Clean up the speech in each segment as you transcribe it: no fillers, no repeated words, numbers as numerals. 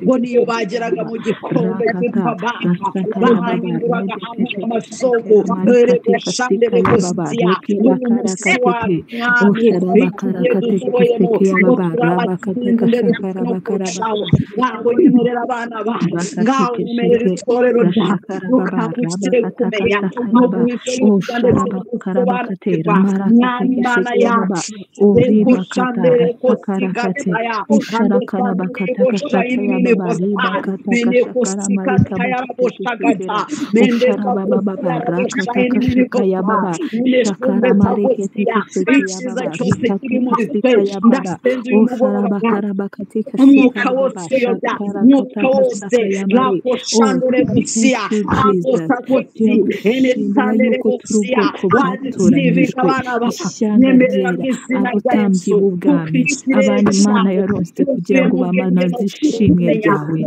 Ngo niyo bageraga mu gikombe cyitwa Baka, bahanyuraga hamwe amasoko reboshanderebosiya. Uyu munsi wa Mwami, igihe dusohoyemo ngo turabatsinda ndetse no kurushaho. Ngaho nyemerera abana bawe, ngaho nyemerera itorero ryawe, ukangukire kumenya no guhishuka ndetse no gusobanukirwa. Mwami Imana yacu, rekoshanderebosigataya icyiza cyose kiri muri twe, ndasenze uyu mugoroba umwuka wose uyobya, umwuka wose rakoshanderebusiya akosakosi enesanderebusiya wazisibika abana bawe, nyemerera mu izina rya Yesu, kuko ikirere Abana Imana cyawe yaronse kugira cyuzuye ngo mu bwenge bamamaze no ishimwe kumenya. ryawe,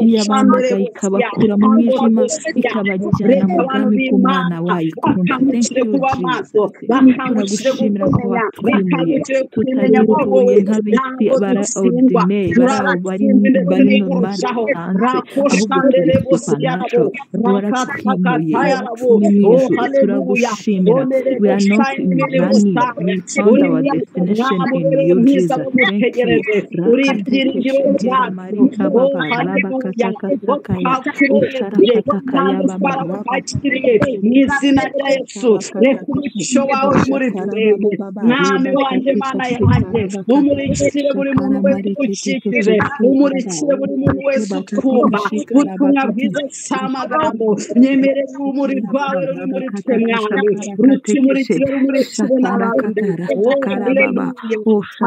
iyabamagaye ikabakura mu mwijima ikabajyana Reka mu abantu bwami bw'umwana b'Imana wayo ikunda. Thank bakangukire you kuba maso, Jesus. bakangukire Turagushimira ko gukumenya, watwimuye bakangukire kubimenya ko tutayoboye wowe nk'ab'isi ntabwo bara dutsindwa, ordinaire bari aho bari turabatsinda ndetse bari no normal kurushaho. bisanzwe, ahubwo turi Rakoshanderebosiyarabo supernatural. Waratwimuye rakatakatayarabo. iwacu ni mu Oh ijuru, haleluya. turagushimira. We are not in running, we found our destination Mwami in ubereye you mwiza Jesus. Thank you. n'umutegereze, uri ibyiringiro Rakatekeshekera byacu. marika Oh baba haleluya. Oh rabakatakasakaya twakurebye usharakataka kandi baba twarakwakiriye mu izina rya Yesu. Reka umucyo wawe muri twebwe, Mwami wanjye, Mana yanjye, umurikire buri muntu wese ukikije, umurikire buri muntu wese utwumva. Ubutumwa bwiza si amagambo, nyemerera urumuri rwawe ruri muri twe Mwami, rutumurikire, rumurikire n'abandi. Oh haleluya.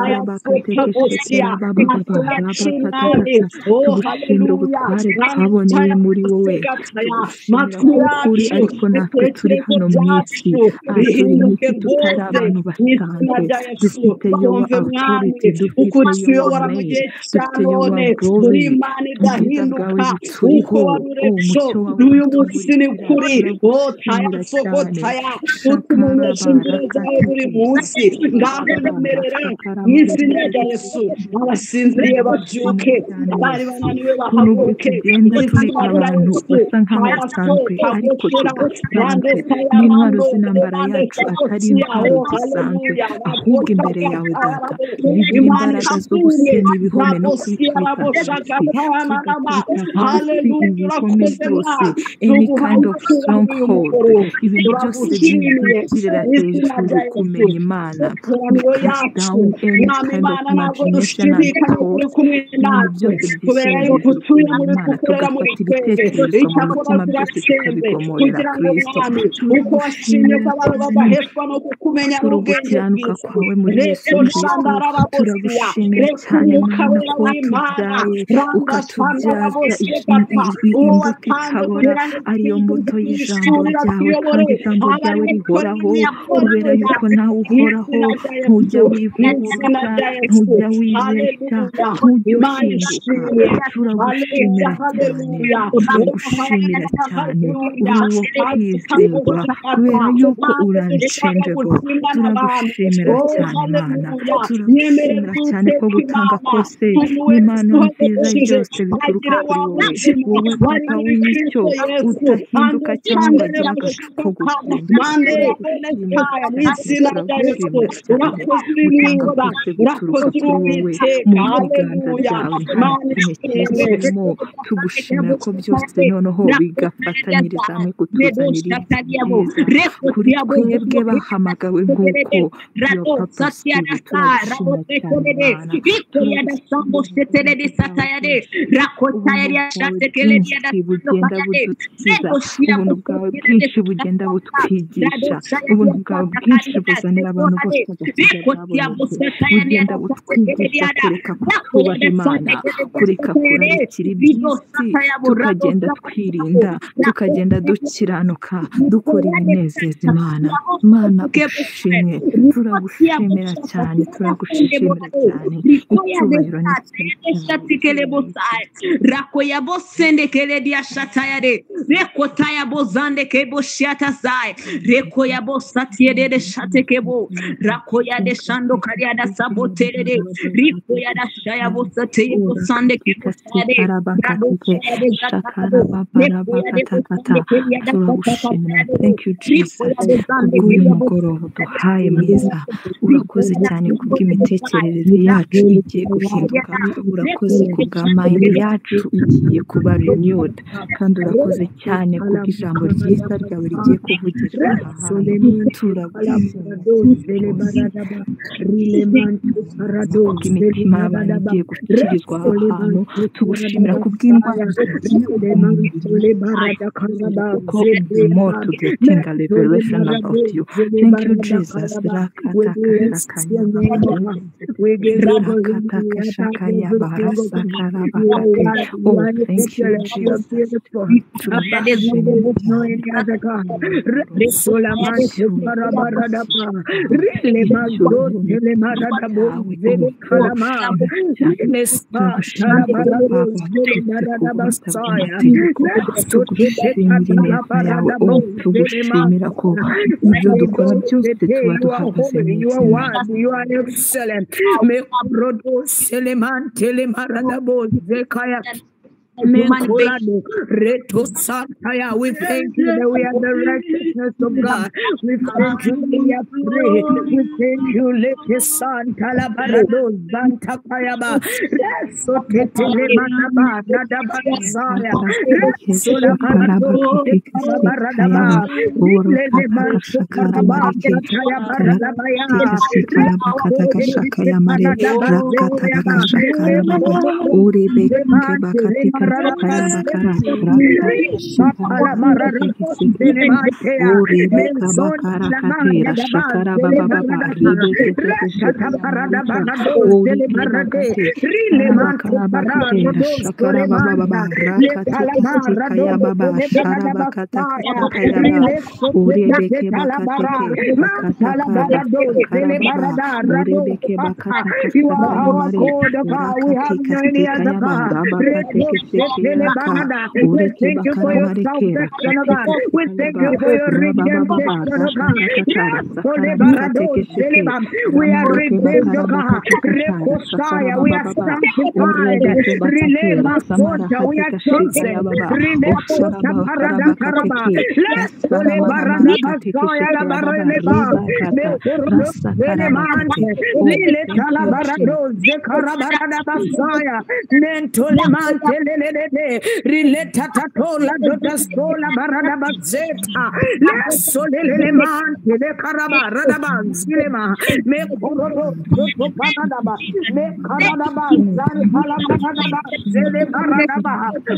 Ayasokabosia maturacinani. Oh Tugushimira haleluya. Ubutware twaboneye muri wowe, Gataya tugushimira matwi ko ukuri yacu, ariko natwe turi ibitekerezo hano mu isi, byacu turi mu bihinduke isi tutari rwose abantu mu izina basanzwe, rya Yesu. dufite yowa Twumve Mwami authority, uko dufite yowa utuyobora mu name, gihe cya dufite yowa none. Uri glory, Imana ubwiza bwawe idahinduka, uko buturiho, wari uri ejo umucyo wawe n'uyu munsi ni uratumurikira, kuri. Oh taya turagushimira soko cyane. taya, utumenyesha Shakaraba inzira zawe buri rakateke munsi. Ngaho shakaraba nyemerera mu izina rya Yesu, abasinziriye babyuke, cyane abari Yesu, bananiwe ko nubwo bahaguruke tugenda mu turi izina rya abantu Yesu. basa nk'aho Taya basanzwe soko ariko boshera tudasanzwe, rande taya n'intwaro mando z'intambara rande yacu atari sakosia. intwaro Oh zisanzwe, haleluya. ahubwo imbere yawe Data bigira Imana imbaraga zo ishimwe gusenya ibihome no rabosia kubikubita raboshaka hasi, tayanarama. tugakubita hasi Haleluya. ibihome Urakoze byose, mwa any tuguhaye kind of icyubahiro uyu stronghold, mugoroba, ibintu byose turagushimiye bizitira mu izina hejuru rya Yesu. kumenya Imana. We Ikoraniro cast yacu down any Mwami kind of Imana, ntabwo imagination and dushidikanya kuri thoughts, kumwe ibintu natwe byose kubera byishyira yuko hejuru utuye kumenya muri twe, Imana, ukorera muri tugafata twebwe. ibitekerezo mu Icyakora mutima byose turasenze tukabigomorera kugira ngo Kristo. Mwami, uko washimye ko Turagushimira abantu cyane badaheshwa no kukumenya kuri n'ubwenge ugukiranuka bw'isi. kwawe muri Yesu Reko Kristo, shandarabosiya, turagushimira reka cyane umwuka Mana wera ko w'Imana watubyaye randa ukatubyaza shandarabosiya uwo imbuto watanze itabora kugira ngo ariyo mbuto y'ijambo twishurira ryawe, tuyobore kandi ijambo abari ryawe gukora rihoraho imyakora kubera yuko nawe mu uhoraho, izina rya ntujya Yesu, mu izina wivuguruza, rya Yesu. ntujya wibeshya, Haleluya. ntujya Imana uhinduka. ishimwe. Turagushimira Haleluya, cyane, haleluya. turagushimira cyane, uri Haleluya. uwo kwizerwa kubera yuko uri unchangeable. Turagushimira Oh cyane Mana, haleluya. Nyemerera turagushimira cyane Uwiteka ko gutanga Imana, kose umuntu wese n'impano nziza uduhagurukije byose bituruka agire kuri wa wowe, mutima wowe wari Papa muri w'imico Kristo Yesu. udahinduka cyangwa ngo agire agacu ko guhinduka. Mande Turagushimira Taya mu cyane, izina rya Yesu. turagushimira cyane, Urakoze uri gutanga mwiza, kose guturuka urakoze uri kuri wowe, Uwiteka. mu biganza Haleluya. byawe nta na Mana kimwe ishimwe. kirimo. Tugushimira ko byose noneho bigafatanyiriza hamwe kutuzanira ibyiza kuri twebwe bahamagawe nk'uko your purpose iri. Turagushimira cyane Mana, turagushimira ubuntu bwawe bwinshi bugenda budukiza, ubuntu bwawe bwinshi bugenda butwigisha, ubuntu bwawe bwinshi buzanira abantu bose agakiza babonetse, bugenda butwigisha kureka kutubaha Imana, kureka kurarikira iby'isi, tukagenda twirinda, tukagenda dukiranuka, dukora ibinezeza Imana. Mana ushimwe, turagushimira cyane, turagushimira cyane, icyubahiro ni icyawe. Rakoyabosendekeledia shatayade rekotayabozandekeboshiatasai rekoyabosatiedede shatekebo rakoyade shandokariada sabotere. Turagushimira. Thank you Jesus kubw'uyu mugoroba uduhaye mwiza. Urakoze cyane kubw'imitekerereze yacu igiye guhinduka. Urakoze kubwa mind yacu igiye kuba renewed, kandi urakoze cyane kubw'ijambo ryiza ryawe rigiye kuvugirwa aha hantu. Turagushimira rwose kubw'imitima y'abantu igiye gukirizwa aha hantu. Tugushimira kubw'indwara zigiye kuva mu mubiri kuko more to getting a revelation about you. Thank you, Jesus. Oh, thank you, Jesus. Turagushimira cyane. Turagushimira cyane. Turagushimira ko Papa waturutse ku bw'amategeko. Tugushimira ineza yawe. Oh, tugushimira ko ibyo dukora byose tuba duhagaze mu izina. We thank you that we are the righteousness of God. We thank you that we are free. We thank you, Lekesan Talabarado Zantakayaba Resotetelemanaba Nadabazaya Resolabarado Baradaba You are our God, God. We have no any other God. We thank you for your salvation, O God. We thank you for your redemption, O God. We are redeemed, O God. We are sanctified. We are chosen.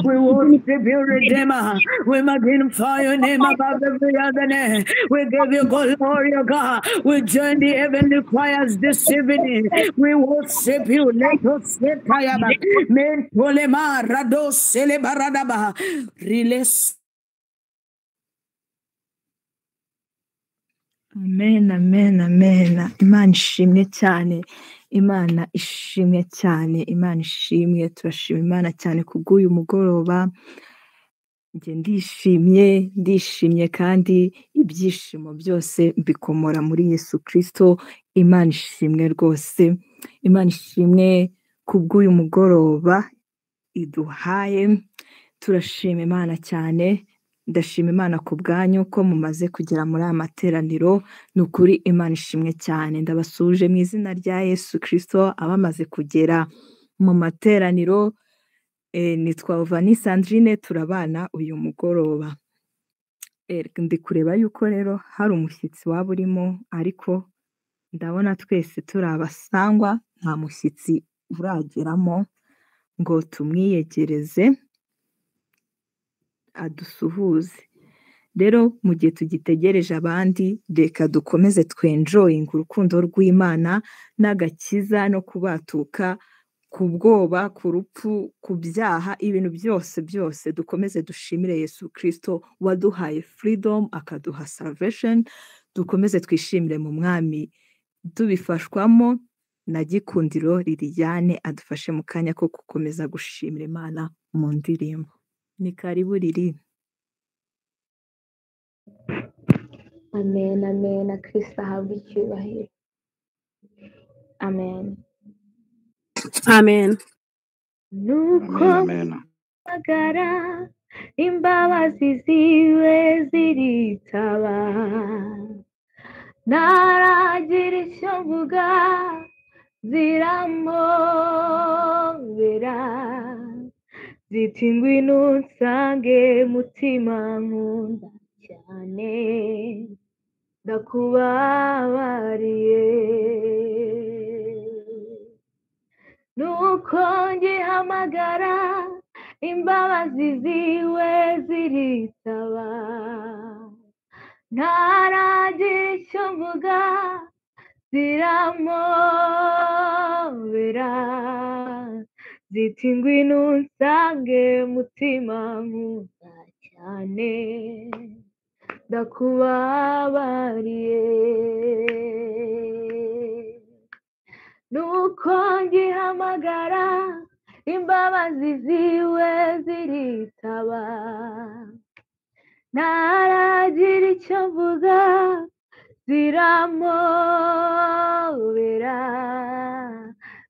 We worship you, Redeemer. We magnify your name above every other name. We give you glory, O God. We join the heavenly choirs this evening. We worship you. Let us release. Amen, amen, amen. Imana ishimwe cyane. Imana ishimwe cyane. Imana ishimwe. Turashima Imana cyane kubw'uyu mugoroba. Njye ndishimye, ndishimye kandi ibyishimo byose mbikomora muri Yesu Kristo. Imana ishimwe rwose. Imana ishimwe kubw'uyu mugoroba iduhaye. Turashima Imana cyane. Ndashima Imana ku bwanyu ko mumaze kugera muri aya materaniro. Ni ukuri Imana ishimwe cyane. Ndabasuje mu izina rya Yesu Kristo abamaze kugera mu materaniro. Nitwa Ovani Sandrine, turabana uyu mugoroba. Ndi kureba yuko rero hari umushyitsi waba urimo, ariko ndabona twese turi abasangwa, nta mushyitsi urageramo ngo tumwiyegereze adusuhuze. Rero mu gihe tugitegereje abandi, reka dukomeze twenjoyinge urukundo rw'Imana n'agakiza no kubatuka ku bwoba, ku rupfu, ku byaha, ibintu byose byose. Dukomeze dushimire Yesu Kristo waduhaye freedom, akaduha salvation. Dukomeze twishimire mu Mwami tubifashwamo na Gikundiro Liliane, adufashe mu kanya ko gukomeza gushimira Imana mu ndirimbo. Ni karibu Lili. Amen, amen. Kristo ahabwe icyubahiro. Amen. Amen. Nuko Amen, amen. magara imbabazi ziwe ziritaba, ntaragira icyo mvuga ziramobera, ziti ngwino unsange mutima nkunda cyane, ndakubabariye. Nuko ngihamagara imbabazi ziwe ziritaba, ntaragira icyo mvuga ziramobera, ziti ngwino unsange mutima nkunda cyane, ndakubabariye. Nuko ngihamagara imbabazi ziwe ziritaba, ntaragira icyo mvuga ziramobera,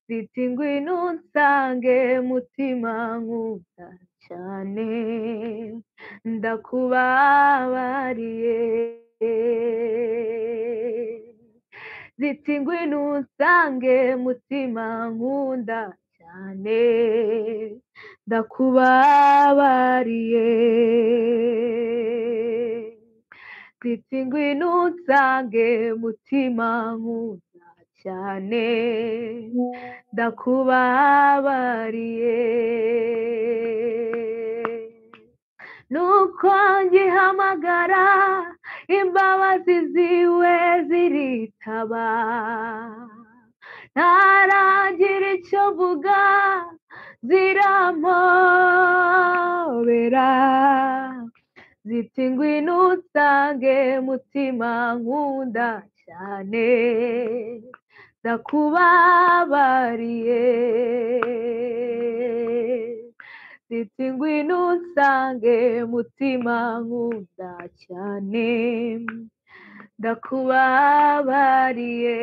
ziti ngwino unsange mutima nkunda cyane, ndakubabariye. Ziti ngwino unsange mutima nkunda cyane, ndakubabariye. Ziti ngwino unsange mutima nkunda cyane, ndakubabariye. Nuko ngihamagara imbabazi ziwe ziritaba, ntaragira icyo mvuga ziramobera, ziti ngwino unsange mutima nkunda cyane, ndakubabariye. Ziti ngwino unsange mutima nkunda cyane, ndakubabariye.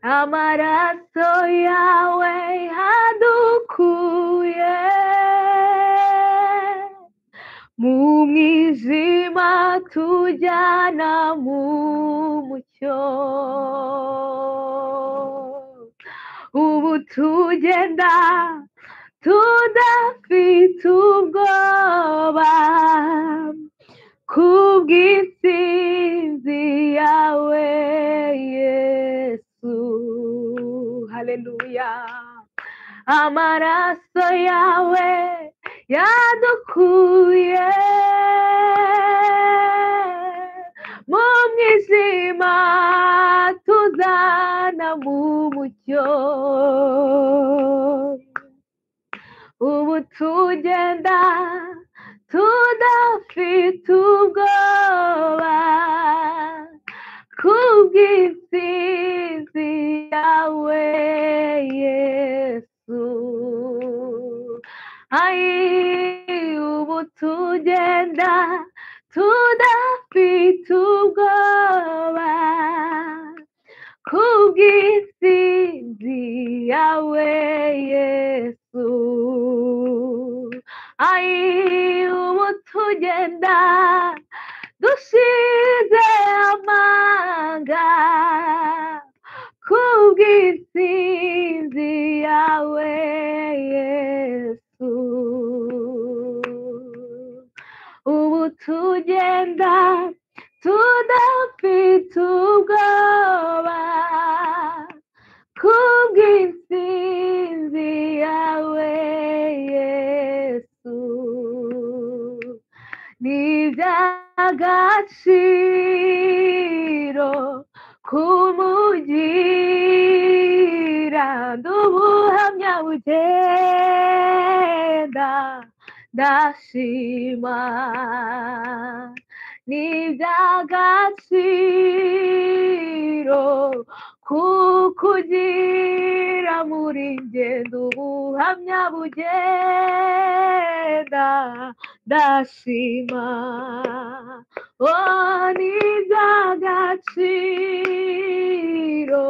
Amaraso yawe yadukuye mu mwijima tujyana mu mucyo, ubu tugenda tudafite ubwoba kubw'intsinzi yawe Yesu. Haleluya. Amaraso yawe yadukuye mu mwijima tuzana mu mucyo, ubu tugenda tudafite ubwoba kubw'intsinzi yawe Yesu. Ai, ubu tugenda tudafite ubwoba kubw'intsinzi yawe Yesu. Ai, ubu tugenda dushize amanga kubw'intsinzi yawe Yesu. Ubu tugenda tudafite ubwoba kubw'intsinzi yawe Yesu. Ni iby'agaciro kumugira, ndubuhamya bugenda ndashima. Ni iby'agaciro kukugira muri njye, ndubuhamya bugenda ndashima. Oh, ni iby'agaciro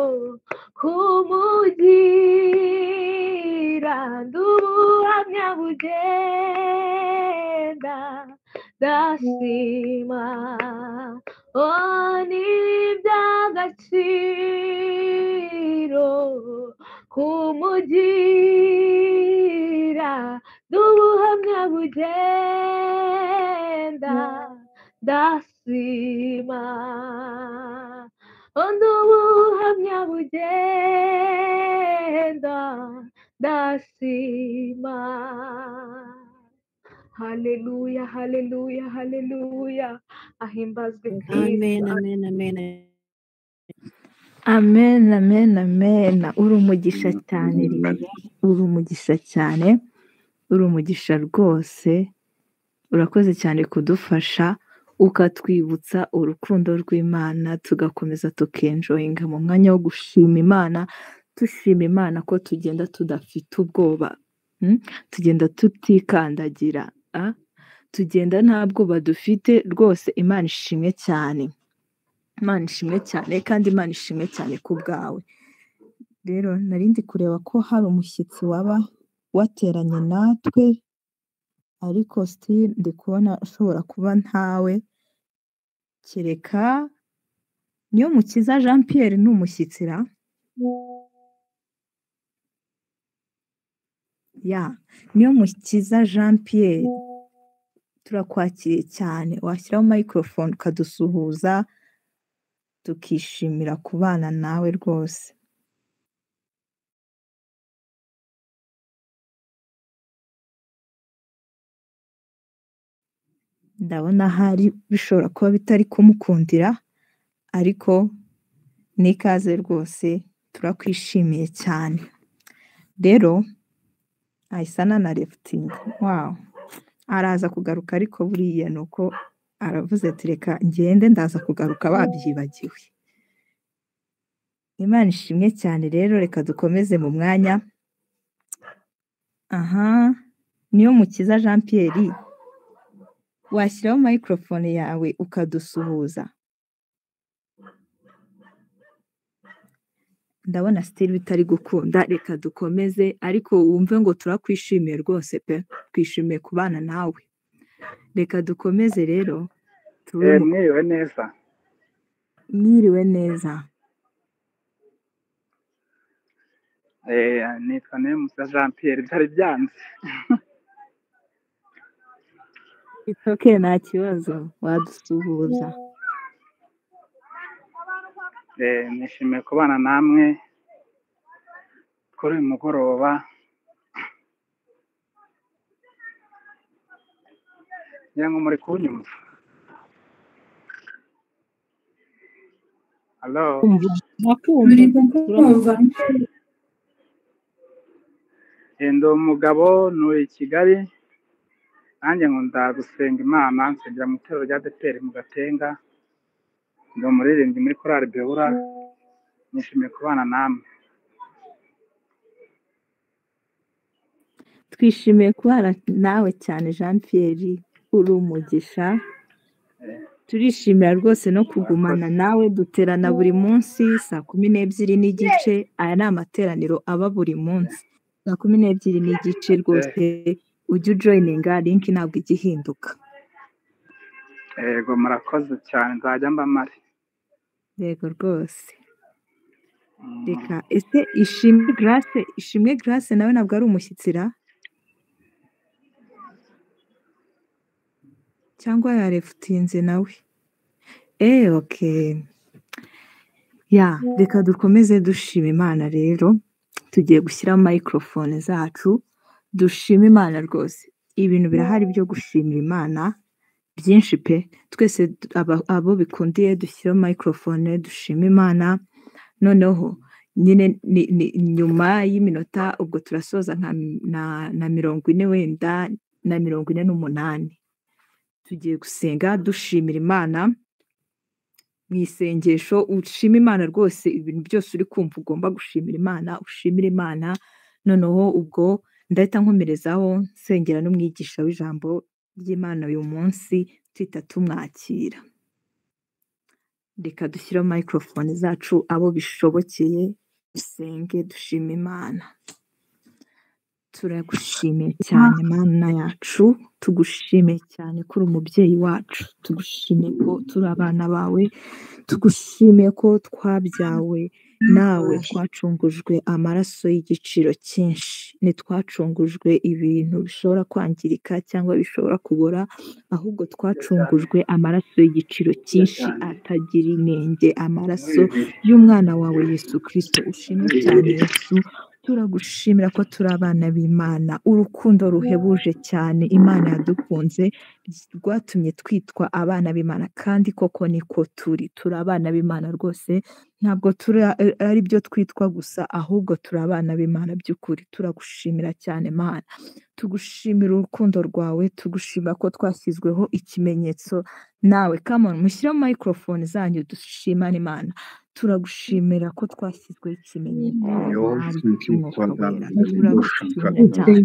Kumugira ndubuhamya bugenda ndashima. Oh, ni iby'agaciro kumugira ndubuhamya bugenda ndashima. Ubuhamya bugenda ndashima. Haleluya, haleluya, haleluya, ahimbazwe Amen, Kristo. amen, amen. Amen, amen, amen. Uri umugisha cyane Lilian, uri umugisha cyane, uri umugisha rwose. Urakoze cyane kudufasha ukatwibutsa urukundo rw'Imana, tugakomeza tukenjoyinga mu mwanya wo gushima Imana, dushima Imana ko tugenda tudafite ubwoba, tugenda tutikandagira, tugenda nta bwoba dufite rwose. Imana ishimwe cyane, Imana ishimwe cyane, kandi Imana ishimwe cyane ku bwawe. Rero nari ndi kureba ko hari umushyitsi waba wateranye natwe, ariko still ndi kubona ashobora kuba ntawe, kereka Niyomukiza Jean Pierre ni umushyitsi ra? Ya, Niyomukiza Jean Pierre turakwakiriye cyane, washyiraho microphone ukadusuhuza tukishimira kubana nawe rwose. Ndabona hari bishobora kuba bitari kumukundira, ariko n'ikaze rwose turakwishimiye cyane. Rero ahise ananarefutinga, wawu, araza kugaruka, ariko buriya ni uko aravuze ati reka ngende ndaza kugaruka babyibagiwe. Imana ishimwe cyane. Rero reka dukomeze mu mwanya. Aha, Niyomukiza Jean Pierre, washyiraho microphone yawe ukadusuhuza. Ndabona still bitari gukunda, reka dukomeze, ariko wumve ngo turakwishimiye rwose pe, twishimiye kubana nawe. Reka dukomeze rero tube mu Mwiriwe neza. Mwiriwe neza. Nitwa Niyomukiza Jean Pierre, byari byanze. It's okay, nta kibazo, wadusuhuza. Nishimiye kubana namwe kuri uyu mugoroba. Ngira ngo muri kunyumva. Hello. Ndakumva, Turi kukumva. Ndi umugabo ntuye i Kigali, nanjye nkunda gusenga Imana, nsengera mu itorero rya ADEPR mu Gatenga, ndi umuririmbyi muri korali Beura, nishimiye kubana namwe. Twishimiye kubana nawe cyane Jean Pierre, uri umugisha. Turishimira rwose no kugumana Murakoze. nawe, duterana buri munsi 12:30. Aya ni amateraniro aba buri munsi 12:30 rwose, ujye ujoyininga, link ntabwo ijya ihinduka. Yego, murakoze cyane, nzajya mba mpari. Yego rwose. Reka ese Ishimwe Grace, Ishimwe Grace nawe ntabwo ari umushyitsi ra? Cyangwa yarefutinze nawe? Okay. Ya, reka dukomeze dushima Imana rero. Tugiye gushyira microphone zacu, dushima Imana rwose. Ibintu birahari byo gushimira Imana byinshi pe. Twese abo bikundiye dushyire microphone dushima Imana. Noneho nyine ni nyuma y'iminota ubwo turasoza nka na 40 wenda na 48. Tugiye gusenga dushimira Imana mu isengesho. Ushima Imana rwose, ibintu byose uri kumva ugomba gushimira Imana, ushimire Imana. Noneho ubwo ndahita nkomerezaho nsengera n'umwigisha w'ijambo ry'Imana uyu munsi, tuhita tumwakira. Reka dushyireho microphone zacu abo bishobokeye. Dusenge dushima Imana. Turagushimiye cyane Mana yacu, tugushimiye cyane ko uri umubyeyi wacu, tugushimiye ko turi abana bawe, tugushimiye ko twabyawe nawe, twacungujwe amaraso y'igiciro cyinshi, ntitwacungujwe ibintu bishobora kwangirika cyangwa bishobora kubora, ahubwo twacungujwe amaraso y'igiciro cyinshi atagira inenge, amaraso y'umwana wawe Yesu Kristo. Ushimwe cyane Yesu. Turagushimira ko turi abana b'Imana, urukundo ruhebuje cyane Imana yadukunze rwatumye twitwa abana b'Imana, kandi koko niko turi, turi abana b'Imana rwose, ntabwo turi ari byo twitwa gusa, ahubwo turi abana b'Imana by'ukuri. Turagushimira cyane Mana, tugushimira urukundo rwawe, tugushimira ko twashyizweho ikimenyetso nawe. Come on, mushyire microphone zanyu dushimane Imana. Turagushimira ko twashyizweho ikimenyetso nawe cy'Umwuka Wera. Turagushimira cyane,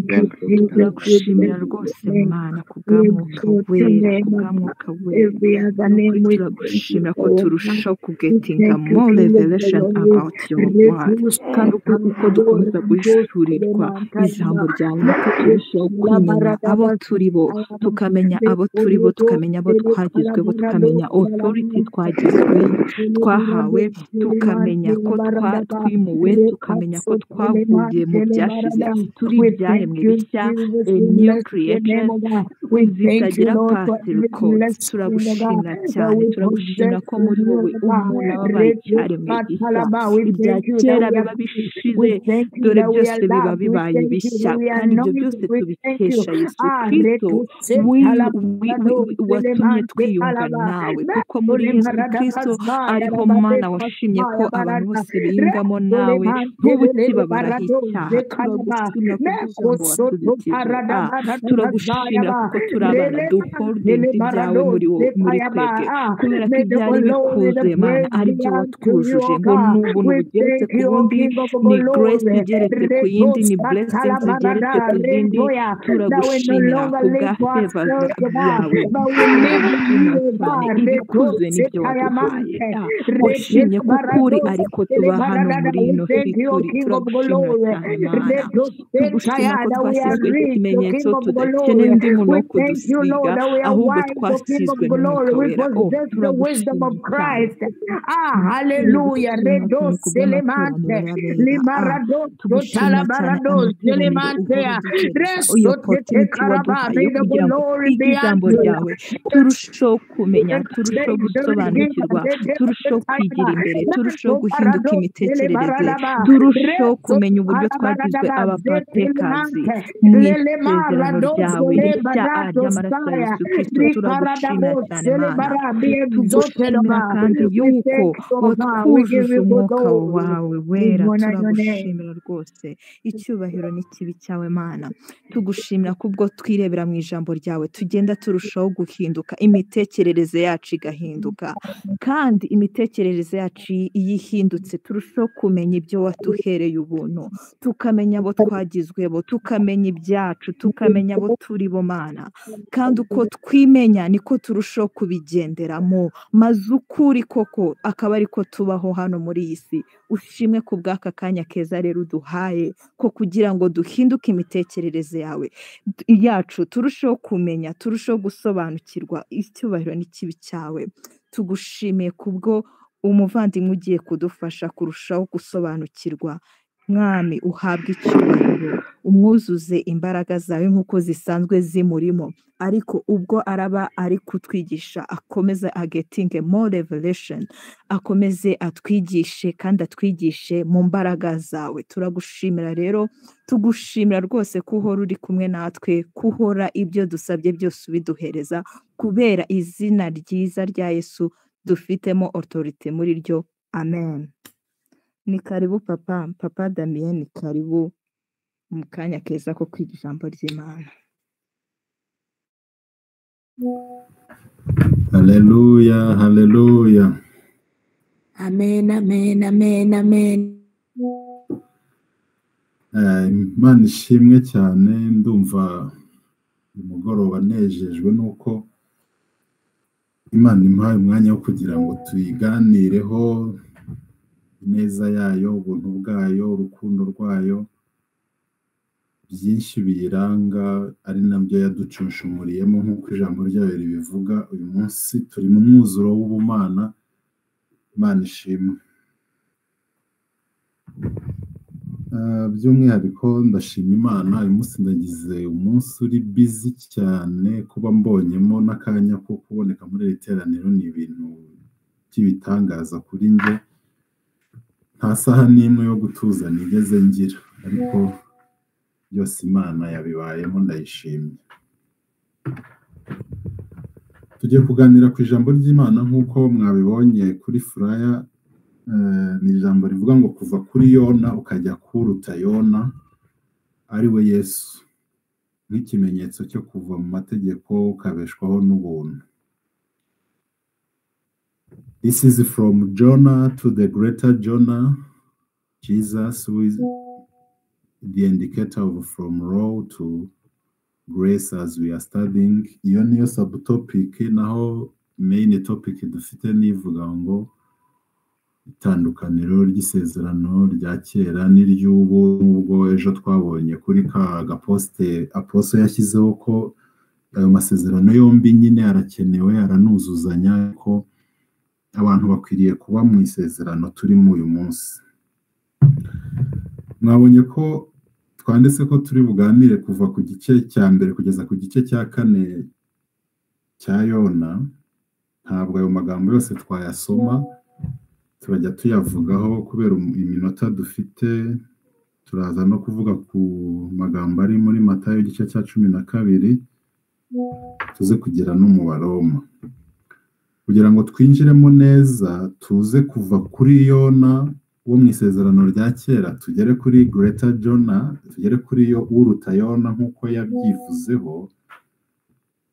turagushimira rwose Mana kubwa Mwuka Wera, kubwa Mwuka Wera. Ni ukuri turagushimira ko turushaho kugetinga more revelation about your word, kandi uko dukomeza guhishurirwa ijambo ryawe niko turushaho kumenya abo turi bo, tukamenya abo turi bo, tukamenya abo twagizweho, tukamenya authority twagizwe twahawe, tukamenya ko twimuwe, tukamenya ko twavuye mu byashize, turi ibyaremwe bishya, a new creatures zitagira past records. Turagushimira cyane, turagushimira ko muri wowe umuntu aba abaye icyaremwe gishya, ibya kera biba bishize, dore byose biba bibaye bishya, kandi ibyo byose tubikesha Yesu Kristo watumye twiyunga nawe, kuko muri Yesu Kristo ariho Mana washimye ko abantu bose biyungamo nawe, nk'ubukibabaraho icyaha. Turagushimira kubw'ijambo watubikije, turagushimira kuko turi abana duholdinze ibyawe muri twebwe, kubera ko ibyari bikuzuye Mana ari byo watwujuje, ngo ni ubuntu bugeretse ku bundi, ni grace igeretse ku yindi, ni blessings igeretse ku zindi. Turagushimira kubwa favor yawe, turagushimira cyane, ibikuzuye nibyo waduhaye. Washimye ko ukuri ariko tuba hano muri ino si turi. Turagushimira cyane Mana, tugushimira ko twashyizweho ikimenyetso, tudakeneye undi muntu wo kudusiga, ahubwo twasizwe n'Umwuka Wera. Oh, turagushimira cyane, turagushimira cyane kubw'amateraniro y'abera. Tugushimira cyane amateraniro uhora uduhereza, iyo opportunity waduhaye yo kugira ngo twige ijambo ryawe, turusheho kumenya, turusheho gusobanukirwa, turusheho kwigira imbere, turusheho guhinduka imitekerereze, turusheho kumenya uburyo twagizwe abapartekazi mu isezerano ryawe rishya ry'amaraso ya Yesu Kristo. Turagushimira cyane Mana, tugushimira kandi yuko watwujuje umwuka wawe wera. Turagushimira rwose, icyubahiro n'ikibi cyawe Mana. Tugushimira kubwo twirebera mu ijambo ryawe, tugenda turushaho guhinduka, imitekerereze yacu igahinduka, kandi imitekerereze yacu iyo ihindutse turushaho kumenya ibyo watuhereye ubuntu, tukamenya abo twagizwebo, tukamenya ibyacu, tukamenya abo turi bo Mana, kandi uko twimenya niko turushaho kubigenderamo, maze ukuri koko akaba ariko tubaho hano muri iyi si. Ushimwe ku bw'aka kanya keza rero uduhaye ko kugira ngo duhinduke imitekerereze yawe yacu, turusheho kumenya, turusheho gusobanukirwa icyubahiro n'ikibi cyawe. Tugushimiye kubwo umuvandimwe ugiye kudufasha kurushaho gusobanukirwa. Mwami uhabwe icyubahiro, umwuzuze imbaraga zawe nk'uko zisanzwe zimurimo, ariko ubwo araba ari kutwigisha akomeze agetinge more revelation, akomeze atwigishe kandi atwigishe mu mbaraga zawe. Turagushimira rero, tugushimira rwose ko uhora uri kumwe natwe, ko uhora ibyo dusabye byose ubiduhereza, kubera izina ryiza rya Yesu dufitemo autorité muri ryo. Amen. Ni karibu papa, papa Damien, ni karibu mu kanya keza ko kwiga ijambo ry'Imana. Haleluya, haleluya. Amen, amen, amen, amen. Imana ishimwe cyane, ndumva uyu mugoroba nejejwe nuko Imana impaye umwanya wo kugira ngo tuyiganireho, Ineza yayo, ubuntu bwayo, urukundo rwayo, byinshi biyiranga ari nabyo yaducunshumuriyemo nk'uko ijambo ryayo ribivuga. Uyu munsi turi mu mwuzuro w'ubumana. Imana ishimwe. By'umwihariko ndashima Imana, uyu munsi ndagize umunsi uri busy cyane, kuba mbonyemo n'akanya ko kuboneka muri iri teraniro ni ibintu by'ibitangaza kuri njye. Nta saha n'imwe yo gutuza nigeze ngira, ariko byose Imana yabibayemo, ndayishimye. Tugiye kuganira ku ijambo ry'Imana nk'uko mwabibonye kuri furaya. Ni ijambo rivuga ngo kuva kuri Yona ukajya kuruta Yona, ari we Yesu, nk'ikimenyetso cyo kuva mu mategeko ukabeshwaho n'ubuntu. This is from Jonah to the greater Jonah, Jesus, who is the indicator of from law to grace as we are studying. Iyo niyo subtopic, naho main topic dufite nivuga ngo itandukaniro ry'isezerano rya kera n'iry'ubu, nubwo ejo twabonye kuri ka gaposte aposo yashyizeho ko ayo masezerano yombi nyine arakenewe, aranuzuzanya, ko abantu bakwiriye kuba mu isezerano turimo uyu munsi. Mwabonye ko twanditse ko turi buganire kuva ku gice cya mbere kugeza ku gice cya kane cya Yona. Ntabwo ayo magambo yose twayasoma, turajya tuyavugaho kubera iminota dufite. Turaza no kuvuga ku magambo ari muri Matayo igice cya 12, tuze kugera no mu Baroma. Kugira ngo twinjiremo neza, tuze kuva kuri Yona wo mu isezerano rya kera tugere kuri Greater Jonah, tugere kuri yo uruta Yona nk'uko yabyivuzeho.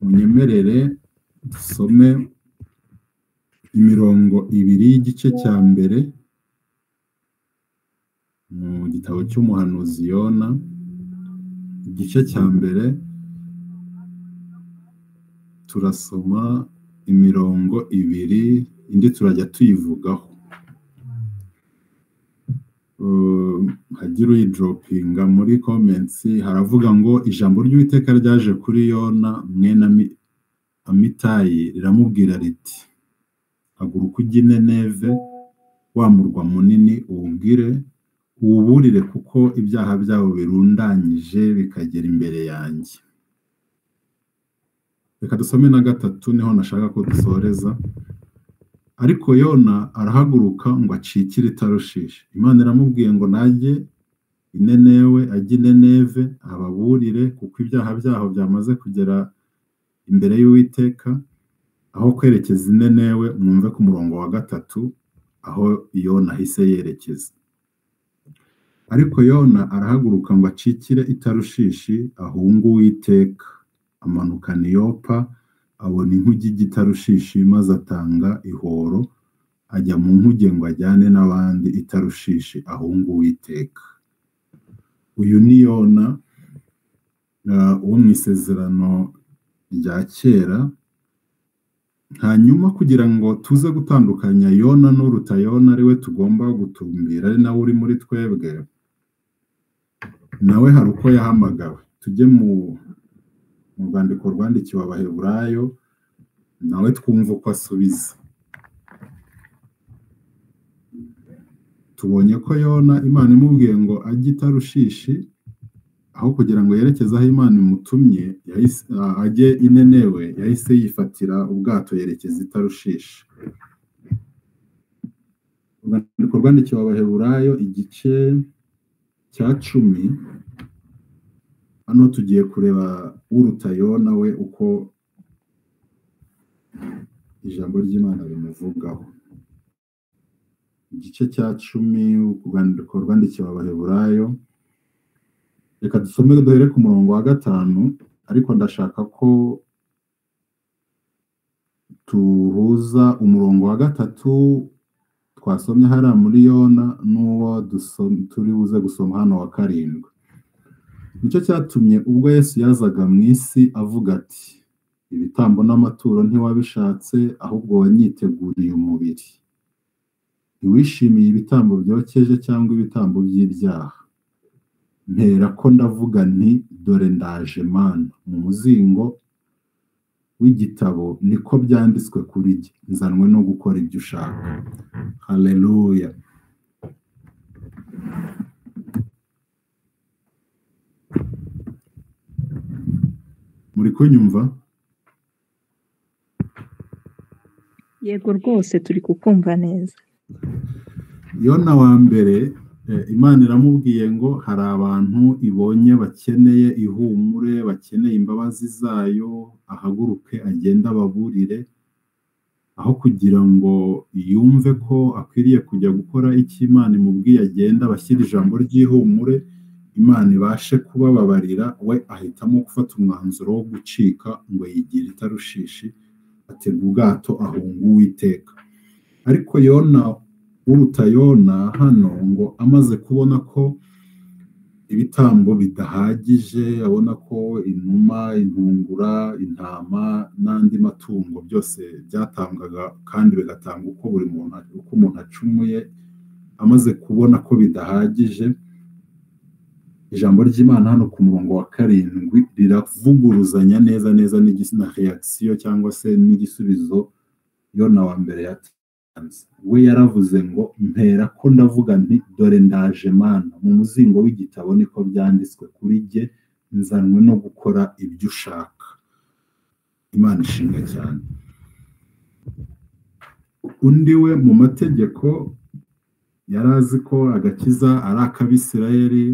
Munyemerere dusome imirongo ibiri y'igice cya mbere mu gitabo cy'umuhanuzi Yona. Igice cya mbere turasoma imirongo ibiri, indi turajya tuyivugaho. Hagira uyidropinga muri comments. Haravuga ngo ijambo ry'Uwiteka ryaje kuri Yona mwene Amitayi riramubwira riti: haguruka ujye i Nineve, wa murwa munini, uwubwire uwuburire, kuko ibyaha byabo birundanyije bikagera imbere yanjye. Reka dusome na gatatu, niho nashaka ko dusoreza. Ariko Yona arahaguruka ngo acikire i Tarushishi. Imana iramubwiye ngo najye i Ninewe, ajye i Nineve ababurire, kuko ibyaha byaho byamaze kugera imbere y'Uwiteka. Aho kwerekeza i Ninewe, mwumve ku murongo wa 3 aho Yona ahise yerekeza. Ariko Yona arahaguruka ngo acikire i Tarushishi, ahunga Uwiteka. Amanukana i Yopa, abona inkuge ijya i Tarushishi, maze atanga ihoro, ajya mu nkuge ngo ajyane n'abandi i Tarushishi, ahunga Uwiteka. Uyu ni Yona wo mu isezerano rya kera. Hanyuma kugira ngo tuze gutandukanya Yona n'uruta Yona, ari we tugomba gutumbira, ari nawe uri muri twebwe, nawe hari uko yahamagawe. Tujye mu rwandiko rwandikiwe Abaheburayo, nawe twumva uko asubiza. Tubonye ko Yona Imana imubwiye ngo ajye i Tarushishi, aho kugira ngo yerekeze aho Imana imutumye, ajye i Ninewe, yahise yifatira ubwato yerekeza i Tarushishi. Urwandiko rwandikiwe Abaheburayo igice cya 10, hano tugiye kureba uruta Yona we uko ijambo ry'Imana rimuvugaho. Igice cya 10, urwandiko rwandikiwe Abaheburayo. Reka dusome duhere ku murongo wa 5, ariko ndashaka ko tuhuza umurongo wa 3 twasomye hariya muri Yona n'uwo turi buze gusoma hano wa 7. Nicyo cyatumye ubwo Yesu yazaga mu isi avuga ati: ibitambo n'amaturo ntiwabishatse, ahubwo wanyiteguriye umubiri. Ntiwishimiye ibitambo byokeje cyangwa ibitambo by'ibyaha. Mpera ko ndavuga nti dore ndaje Mana, mu muzingo w'igitabo niko byanditswe kuri jye, nzanwe no gukora ibyo ushaka. Haleluya. Muri kunyumva? Yego rwose turi kukumva neza. Yona wa mbere Imana iramubwiye ngo hari abantu ibonye bakeneye ihumure, bakeneye imbabazi zayo, ahaguruke agende ababurire, aho kugira ngo yumve ko akwiriye kujya gukora icyo Imana imubwiye, agenda abashyira ijambo ry'ihumure, Imana ibashe kubababarira, we ahitamo gufata umwanzuro wo gucika ngo yigire i Tarushishi, atega ubwato ahunga Uwiteka. Ariko Yona uruta Yona hano ngo amaze kubona ko ibitambo bidahagije, abona ko inuma, intungura, intama n'andi matungo byose byatangwaga kandi bigatanga uko buri muntu, uko umuntu acumuye, amaze kubona ko bidahagije, ijambo ry'Imana hano ku murongo wa 7 riravuguruzanya neza neza na reaction cyangwa se n'igisubizo Yona wa mbere yatanze. We yaravuze ngo mpera ko ndavuga nti dore ndaje Mana, mu muzingo w'igitabo niko byanditswe kuri jye, nzanwe no gukora ibyo ushaka. Imana ishimwe cyane. Undi we mu mategeko yari azi ko agakiza ari ak'Abisirayeli,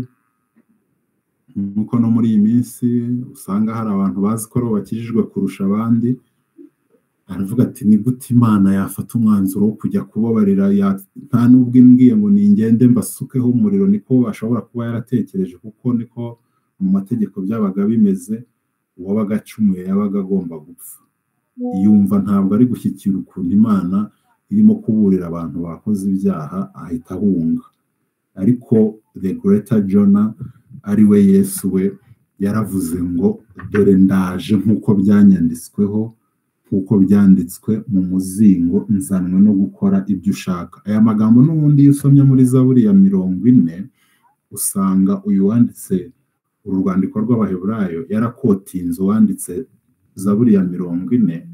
nk'uko no muri iyi minsi usanga hari abantu bazi ko aribo bakijijwe kurusha abandi. Aravuga ati ni gute Imana yafata umwanzuro wo kujya kubabarira, nta nubwo imbwiye ngo ningende mbasukeho umuriro, niko ashobora kuba yaratekereje, kuko niko mu mategeko byabaga bimeze, uwabaga acumuye yabaga agomba gupfa. Yumva ntabwo ari gushyikira ukuntu Imana irimo kuburira abantu bakoze ibyaha, ahita ahunga. Ariko the greater Jonah, ari we Yesu, we yaravuze ngo dore ndaje nk'uko byanyanditsweho, nk'uko byanditswe mu muzingo, nzanwe no gukora ibyo ushaka. Aya magambo n'ubundi iyo usomye muri Zaburi ya 40 usanga uyu wanditse uru rwandiko rw'Abaheburayo yarakotinze uwanditse Zaburi ya 40,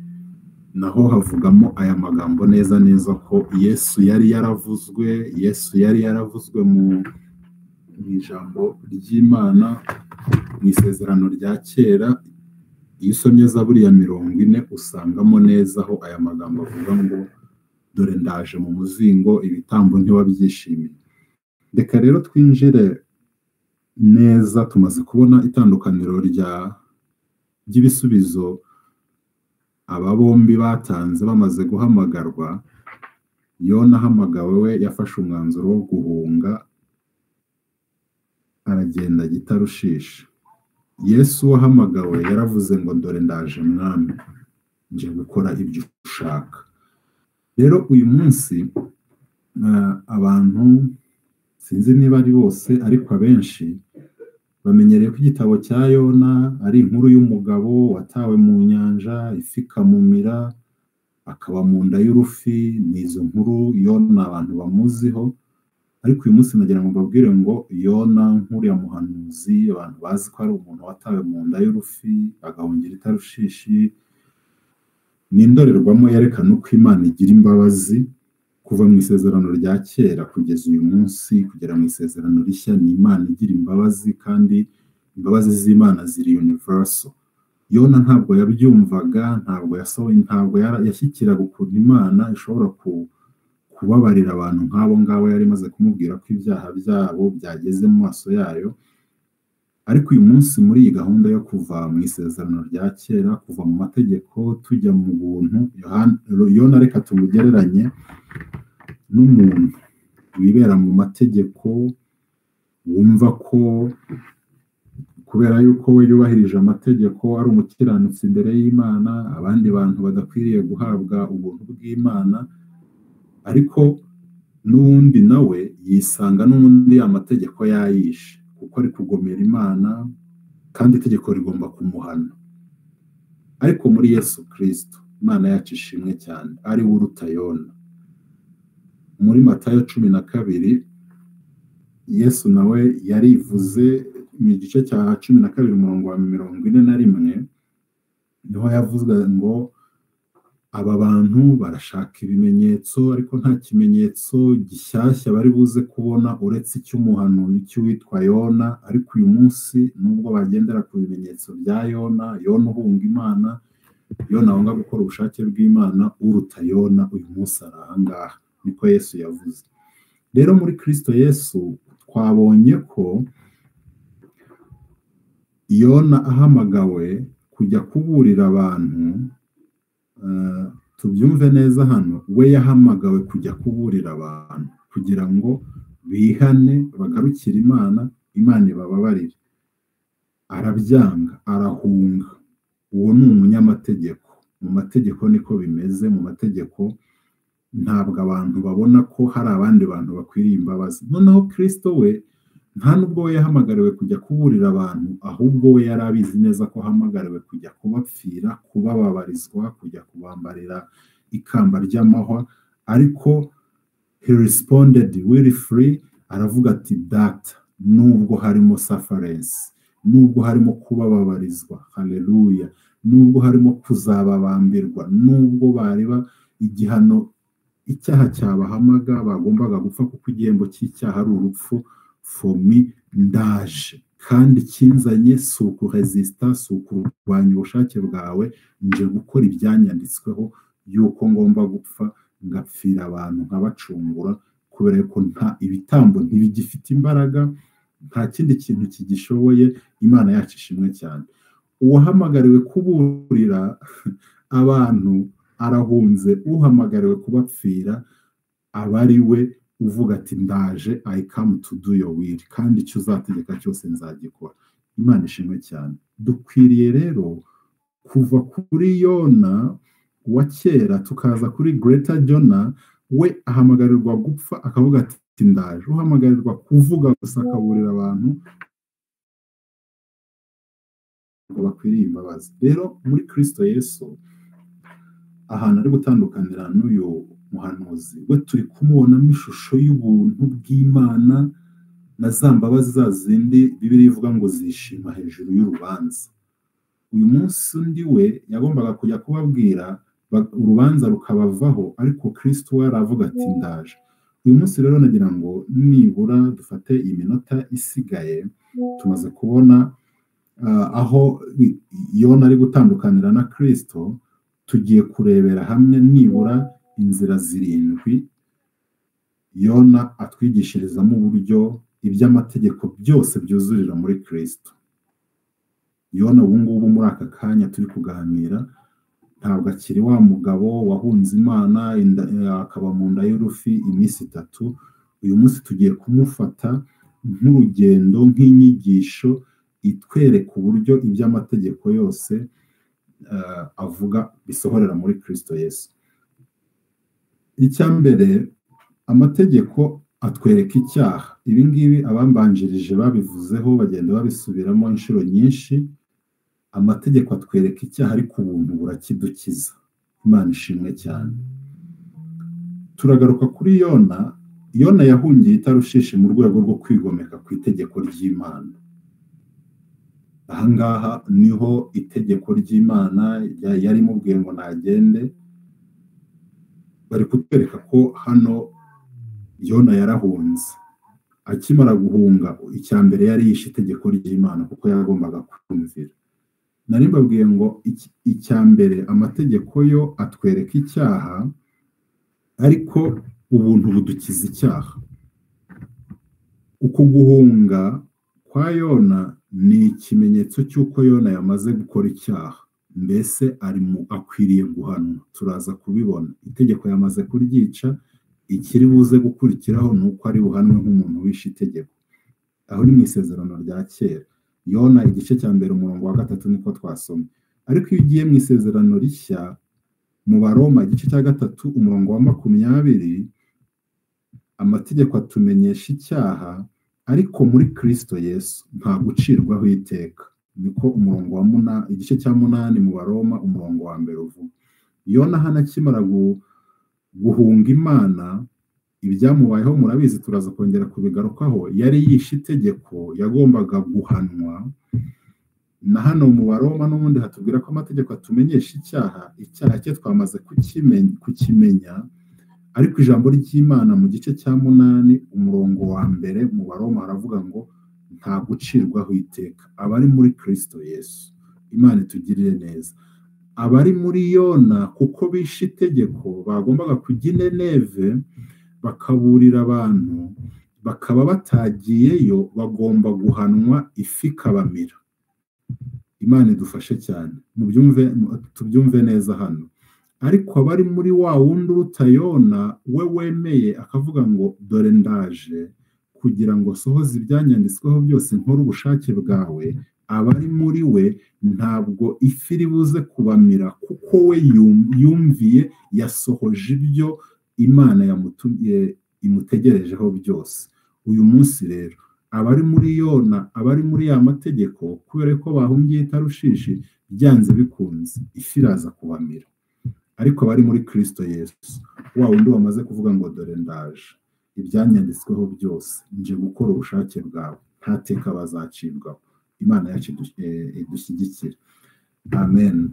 naho havugamo aya magambo neza neza ko Yesu yari yaravuzwe, Yesu yari yaravuzwe mu ijambo ry'Imana mu isezerano rya kera. Iyo usomye Zaburi ya 40 usangamo neza aho aya magambo avuga ngo dore ndaje mu muzingo, ibitambo ntiwabyishimiye. Reka rero twinjire neza, tumaze kubona itandukaniro ry'ibisubizo aba bombi batanze bamaze guhamagarwa. Yona ahamagawe we yafashe umwanzuro wo guhunga, aragenda ajya i Tarushishi. Yesu wahamagawe yaravuze ngo dore ndaje Mwami, nje gukora ibyo ushaka. Rero uyu munsi abantu sinzi niba ari bose ariko abenshi bamenyereye ko igitabo cya Yona ari inkuru y'umugabo watawe mu nyanja, ifi ikamumira, akaba mu nda y'urufi. Ni izo nkuru Yona abantu bamuziho. Ariko uyu munsi nagira ngo mbabwire ngo Yona nk'uriya muhanuzi abantu bazi ko ari umuntu watawe mu nda y'urufi agahungira i Tarushishi, ni indorerwamo yerekana uko Imana igira imbabazi kuva mu isezerano rya kera kugeza uyu munsi, kugera mu isezerano rishya. Ni Imana igira imbabazi, kandi imbabazi z'Imana ziri universal. Yona ntabwo yabyumvaga, ntabwo yasohoye, ntabwo yashyikiraga ukuntu Imana ishobora kubabarira abantu nk'abo ngabo yari imaze kumubwira ko ibyaha byabo byageze mu maso yayo. Ariko uyu munsi muri iyi gahunda yo kuva mu isezerano rya kera, kuva mu mategeko tujya mu buntu, Yona reka tumugereranye n'umuntu wibera mu mategeko, wumva ko kubera yuko we yubahirije amategeko ari umukiranutsi imbere y'Imana, abandi bantu badakwiriye guhabwa ubuntu bw'Imana. Ariko n'ubundi nawe yisanga n'ubundi amategeko yayishe, kuko ari kugomera Imana, kandi itegeko rigomba kumuhana. Ariko muri Yesu Kristo, Imana yacu ishimwe cyane, ari we uruta Yona. Muri Matayo 12, Yesu nawe yarivuze mu gice cya 12 umurongo wa 41, niho yavuze ngo aba bantu barashaka ibimenyetso, ariko nta kimenyetso gishyashya bari buze kubona uretse icy'umuhanuzi cy'uwitwa Yona. Ariko uyu munsi nubwo bagendera ku bimenyetso bya Yona, Yona uhunga Imana, Yona wanga gukora ubushake bw'Imana, uruta Yona uyu munsi ari aha ngaha, niko Yesu yavuze. Rero muri Kristo Yesu twabonye ko Yona ahamagawe kujya kuburira abantu, tubyumve neza hano, we yahamagawe kujya kuburira abantu kugira ngo bihane bagarukire Imana, Imana ibababarire. Arabyanga, arahunga. Uwo ni umunyamategeko. Mu mategeko niko bimeze, mu mategeko ntabwo abantu babona ko hari abandi bantu bakwiriye imbabazi. Noneho Kristo we nta nubwo we yahamagariwe kujya kuburira abantu, ahubwo we yari abizi neza ko ahamagariwe kujya kubapfira, kubababarizwa, kujya kubambarira ikamba ry'amahwa. Ariko he responded really free, aravuga ati data, nubwo harimo sufferance, nubwo harimo kubababarizwa, haleluya, nubwo harimo kuzababambirwa, nubwo bariba igihano icyaha cyabahamaga bagombaga gupfa, kuko igihembo cy'icyaha ari urupfu, for me ndaje, kandi kinzanye si ukuresista, si ukurwanya ubushake bwawe, nje gukora ibyanyanditsweho yuko ngomba gupfa ngapfira abantu nkabacungura, kubera ko nta ibitambo ntibigifite imbaraga, nta kindi kintu kigishoboye. Imana yacu ishimwe cyane. Uwahamagariwe kuburira abantu arahunze, uhamagariwe kubapfira aba ari we uvuga ati ndaje, I come to do your will, kandi icyo uzategeka cyose nzagikora. Imana ishimwe cyane. Dukwiriye rero kuva kuri Yona wa kera tukaza kuri Greater Jonah. We ahamagarirwa gupfa akavuga ati ndaje, uhamagarirwa kuvuga gusa akaburira abantu ngo bakwiriye imbabazi. Rero muri Kristo Yesu ahantu ari gutandukanira n'uyu muhanuzi, we turi kumubonamo ishusho y'ubuntu bw'Imana na za mbabazi za zindi Bibiliya ivuga ngo zishima hejuru y'urubanza. Uyu munsi undi we yagombaga kujya kubabwira urubanza rukabavaho, ariko Kristo we aravuga ati ndaje. Uyu munsi rero nagira ngo nibura dufate iminota isigaye, tumaze kubona aho Yona ari gutandukanira na Kristo, tugiye kurebera hamwe nibura inzira 7 Yona atwigishirizamo uburyo iby'amategeko byose byuzurira muri Kristo. Yona ubu ngubu muri aka kanya turi kuganira ntabwo akiri wa mugabo wahunze Imana akaba mu nda y'urufi iminsi 3. Uyu munsi tugiye kumufata nk'urugendo, nk'inyigisho itwereka uburyo iby'amategeko yose avuga bisohorera muri Kristo Yesu. Icya mbere, amategeko atwereka icyaha. Ibi ngibi abambanjirije babivuzeho, bagenda babisubiramo inshuro nyinshi. Amategeko atwereka icyaha, ariko ubuntu burakidukiza. Imana ishimwe cyane. Turagaruka kuri Yona. Yona yahungiye i Tarushishi mu rwego rwo kwigomeka ku itegeko ry'Imana. Aha ngaha niho itegeko ry'Imana yari imubwiye ngo nagende. Bari kutwereka ko hano Yona yarahunze. Akimara guhunga, icya mbere yari yishe itegeko ry'Imana kuko yagombaga kumvira. Nari mbabwiye ngo icya mbere amategeko yo atwereka icyaha, ariko ubuntu budukiza icyaha. Uku guhunga kwa Yona ni ikimenyetso cy'uko Yona yamaze gukora icyaha, mbese akwiriye guhanwa. Turaza kubibona, itegeko yamaze kuryica, ikiri buze gukurikiraho ni uko ari buhanwe nk'umuntu wishe itegeko. Aho ni mu isezerano rya kera, Yona igice cya 1 umurongo wa 3 niko twasomye. Ariko iyo ugiye mu isezerano rishya mu Baroma igice cya 3 umurongo wa 20, amategeko atumenyesha icyaha, ariko muri Kristo Yesu nta gucirwaho iteka. Niko umurongo wa igice cya 8 mu Baroma umurongo wa 1 uvuga. Yona hano akimara guhunga Imana, Ibyamubayeho murabizi, turaza kongera kubigarukaho. Yari yishe itegeko, yagombaga guhanwa. Na hano mu Baroma n'ubundi hatubwira ko amategeko atumenyesha icyaha, icyaha cye twamaze kukimenya, ariko ijambo ry'Imana mu gice cya 8 umurongo wa 1 mu Baroma haravuga ngo nta gucirwaho iteka abari muri Kristo Yesu. Imana itugirire neza. Abari muri Yona kuko bishe itegeko bagombaga kujya i Nineve bakaburira abantu, bakaba batagiyeyo, bagomba guhanwa ifi ikabamira. Imana idufashe cyane, tubyumve neza hano. Ariko abari muri wa wundi uruta Yona, we wemeye akavuga ngo dore ndaje kugira ngo sohoze ibyanyanditsweho byose nkore ubushake bwawe, abari muri we ntabwo ifi iri buze kubamira, kuko we yumviye, yasohoje ibyo Imana imutegerejeho byose. Uyu munsi rero abari muri Yona, abari muri ya mategeko, kubera ko bahungiye i Tarushishi, byanze bikunze ifi iraza kubamira. Ariko abari muri Kristo Yesu, wa wundi wamaze kuvuga ngo dore ndaje, ibyanyanditsweho byose nje gukora ubushake bwawe, nta teka bazacibwaho. Imana yacu idushyigikire. Amen.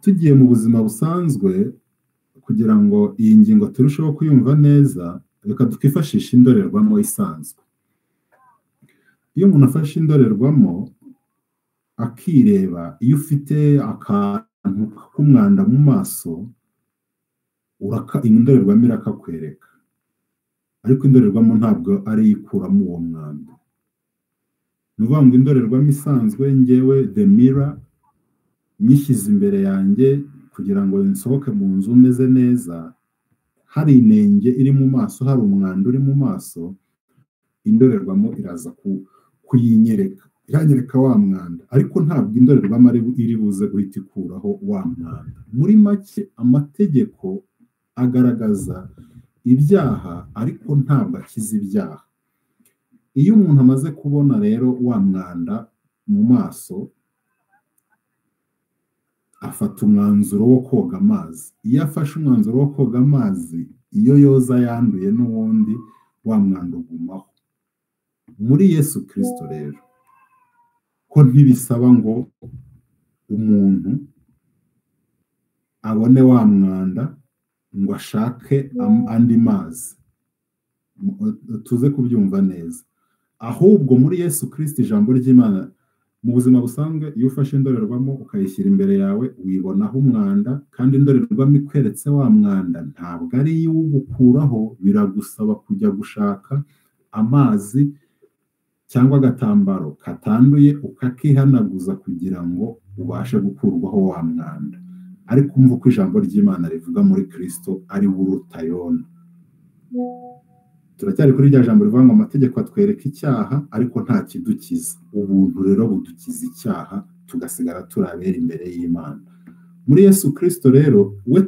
Tugiye mu buzima busanzwe, kugira ngo iyi ngingo turusheho kuyumva neza, reka twifashishe indorerwamo isanzwe. Iyo umuntu afashe indorerwamo akireba, iyo ufite akantu k'umwanda mu maso, indorerwamo irakakwereka, ariko indorerwamo ntabwo ari ikuramo uwo mwanda. Ni ukuvuga ngo indorerwamo isanzwe, ngewe the mirror nyishyize imbere yanjye kugira ngo nsohoke mu nzu meze neza, hari inenge iri mu maso, hari umwanda uri mu maso, indorerwamo iraza kuyinyereka, iranyereka wa mwanda, ariko ntabwo indorerwamo iri buze guhita ikuraho wa mwanda. Muri make amategeko agaragaza ibyaha, ariko ntabwo akiza ibyaha. Iyo umuntu amaze kubona rero wa mwanda mu maso, afata umwanzuro wo koga amazi. Iyo afashe umwanzuro wo koga amazi, iyo yoza yanduye n'ubundi wa mwanda ugumaho. Muri Yesu Kristo rero ko ntibisaba ngo umuntu abone wa mwanda ngo ashake andi mazi, tuze kubyumva neza. Ahubwo muri Yesu Kristo, ijambo ry'Imana mu buzima busanzwe, iyo ufashe indorerwamo ukayishyira imbere yawe, wibonaho umwanda, kandi indorerwamo ikweretse wa mwanda ntabwo ari iwugukuraho, biragusaba kujya gushaka amazi cyangwa agatambaro katanduye ukakihanaguza kugira ngo ubashe gukurwaho wa mwanda. Ariko umva uko ijambo ry'Imana rivuga muri Kristo ari we uruta Yona. Turacyari kuri rya jambo rivuga ngo amategeko atwereka icyaha, ariko nta kidukiza. Ubuntu rero budukiza icyaha, tugasigara turabera imbere y'Imana. Muri Yesu Kristo rero we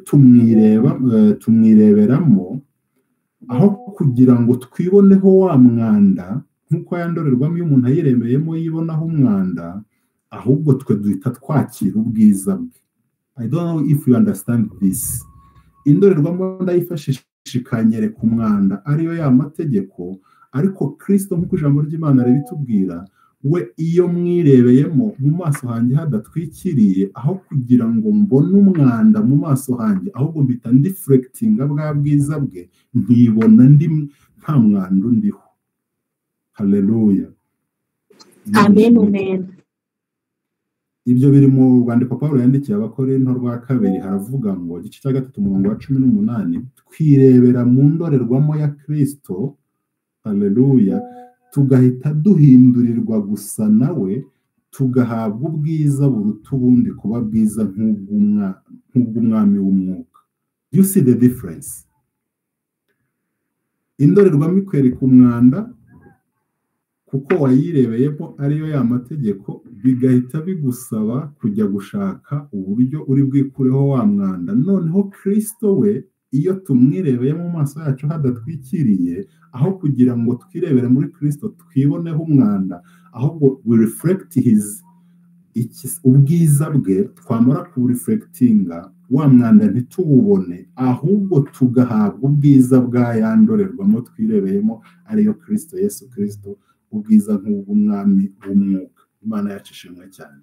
tumwireberamo, aho kugira ngo twiboneho wa mwanda nk'uko yandorerwamo iyo umuntu ayiremeyemo yibonaho umwanda, ahubwo twe duhita twakira ubwiza bwe. I don't know if you understand this. Indorerwamo ndayifashisha ikanyereka umwanda, ariyo ya mategeko, ariko Kristo nk'uko ijambo ry'Imana ribitubwira, we iyo mwirebeyemo mu maso hanjye hadatwikiriye, aho kugira ngo mbone umwanda mu maso hanjye, ahubwo mpita ndiflectinga bwa bwiza bwe, nkibona ndi nta mwanda undiho. Haleluya. Amen, amen. Ibyo biri mu rwandiko Pawulo yandikiye Abakorinto rwa 2, haravuga ngo igice cya 3 umurongo wa 18, twirebera mu ndorerwamo ya Kristo, haleluya, tugahita duhindurirwa gusa nawe, tugahabwa ubwiza buruta ubundi kuba bwiza nk'ubw'umwami w'umwuka. You see the difference? Indorerwamo ikwereka umwanda kuko wayirebeyemo ariyo ya mategeko, bigahita bigusaba kujya gushaka uburyo uri bwikureho wa mwanda. Noneho Kristo we iyo tumwirebeye mu maso yacu hadatwikiriye, aho kugira ngo twirebere muri Kristo twiboneho umwanda, ahubwo we reflect his ubwiza bwe, twamara kubureflectinga Wa mwanda ntituwubone, ahubwo tugahabwa ubwiza bwa ya ndorerwamo twirebeyemo, ariyo Kristo Yesu Kristo, ubwiza nk'ubw'umwami w'umwuka. Imana yacu ishimwe cyane.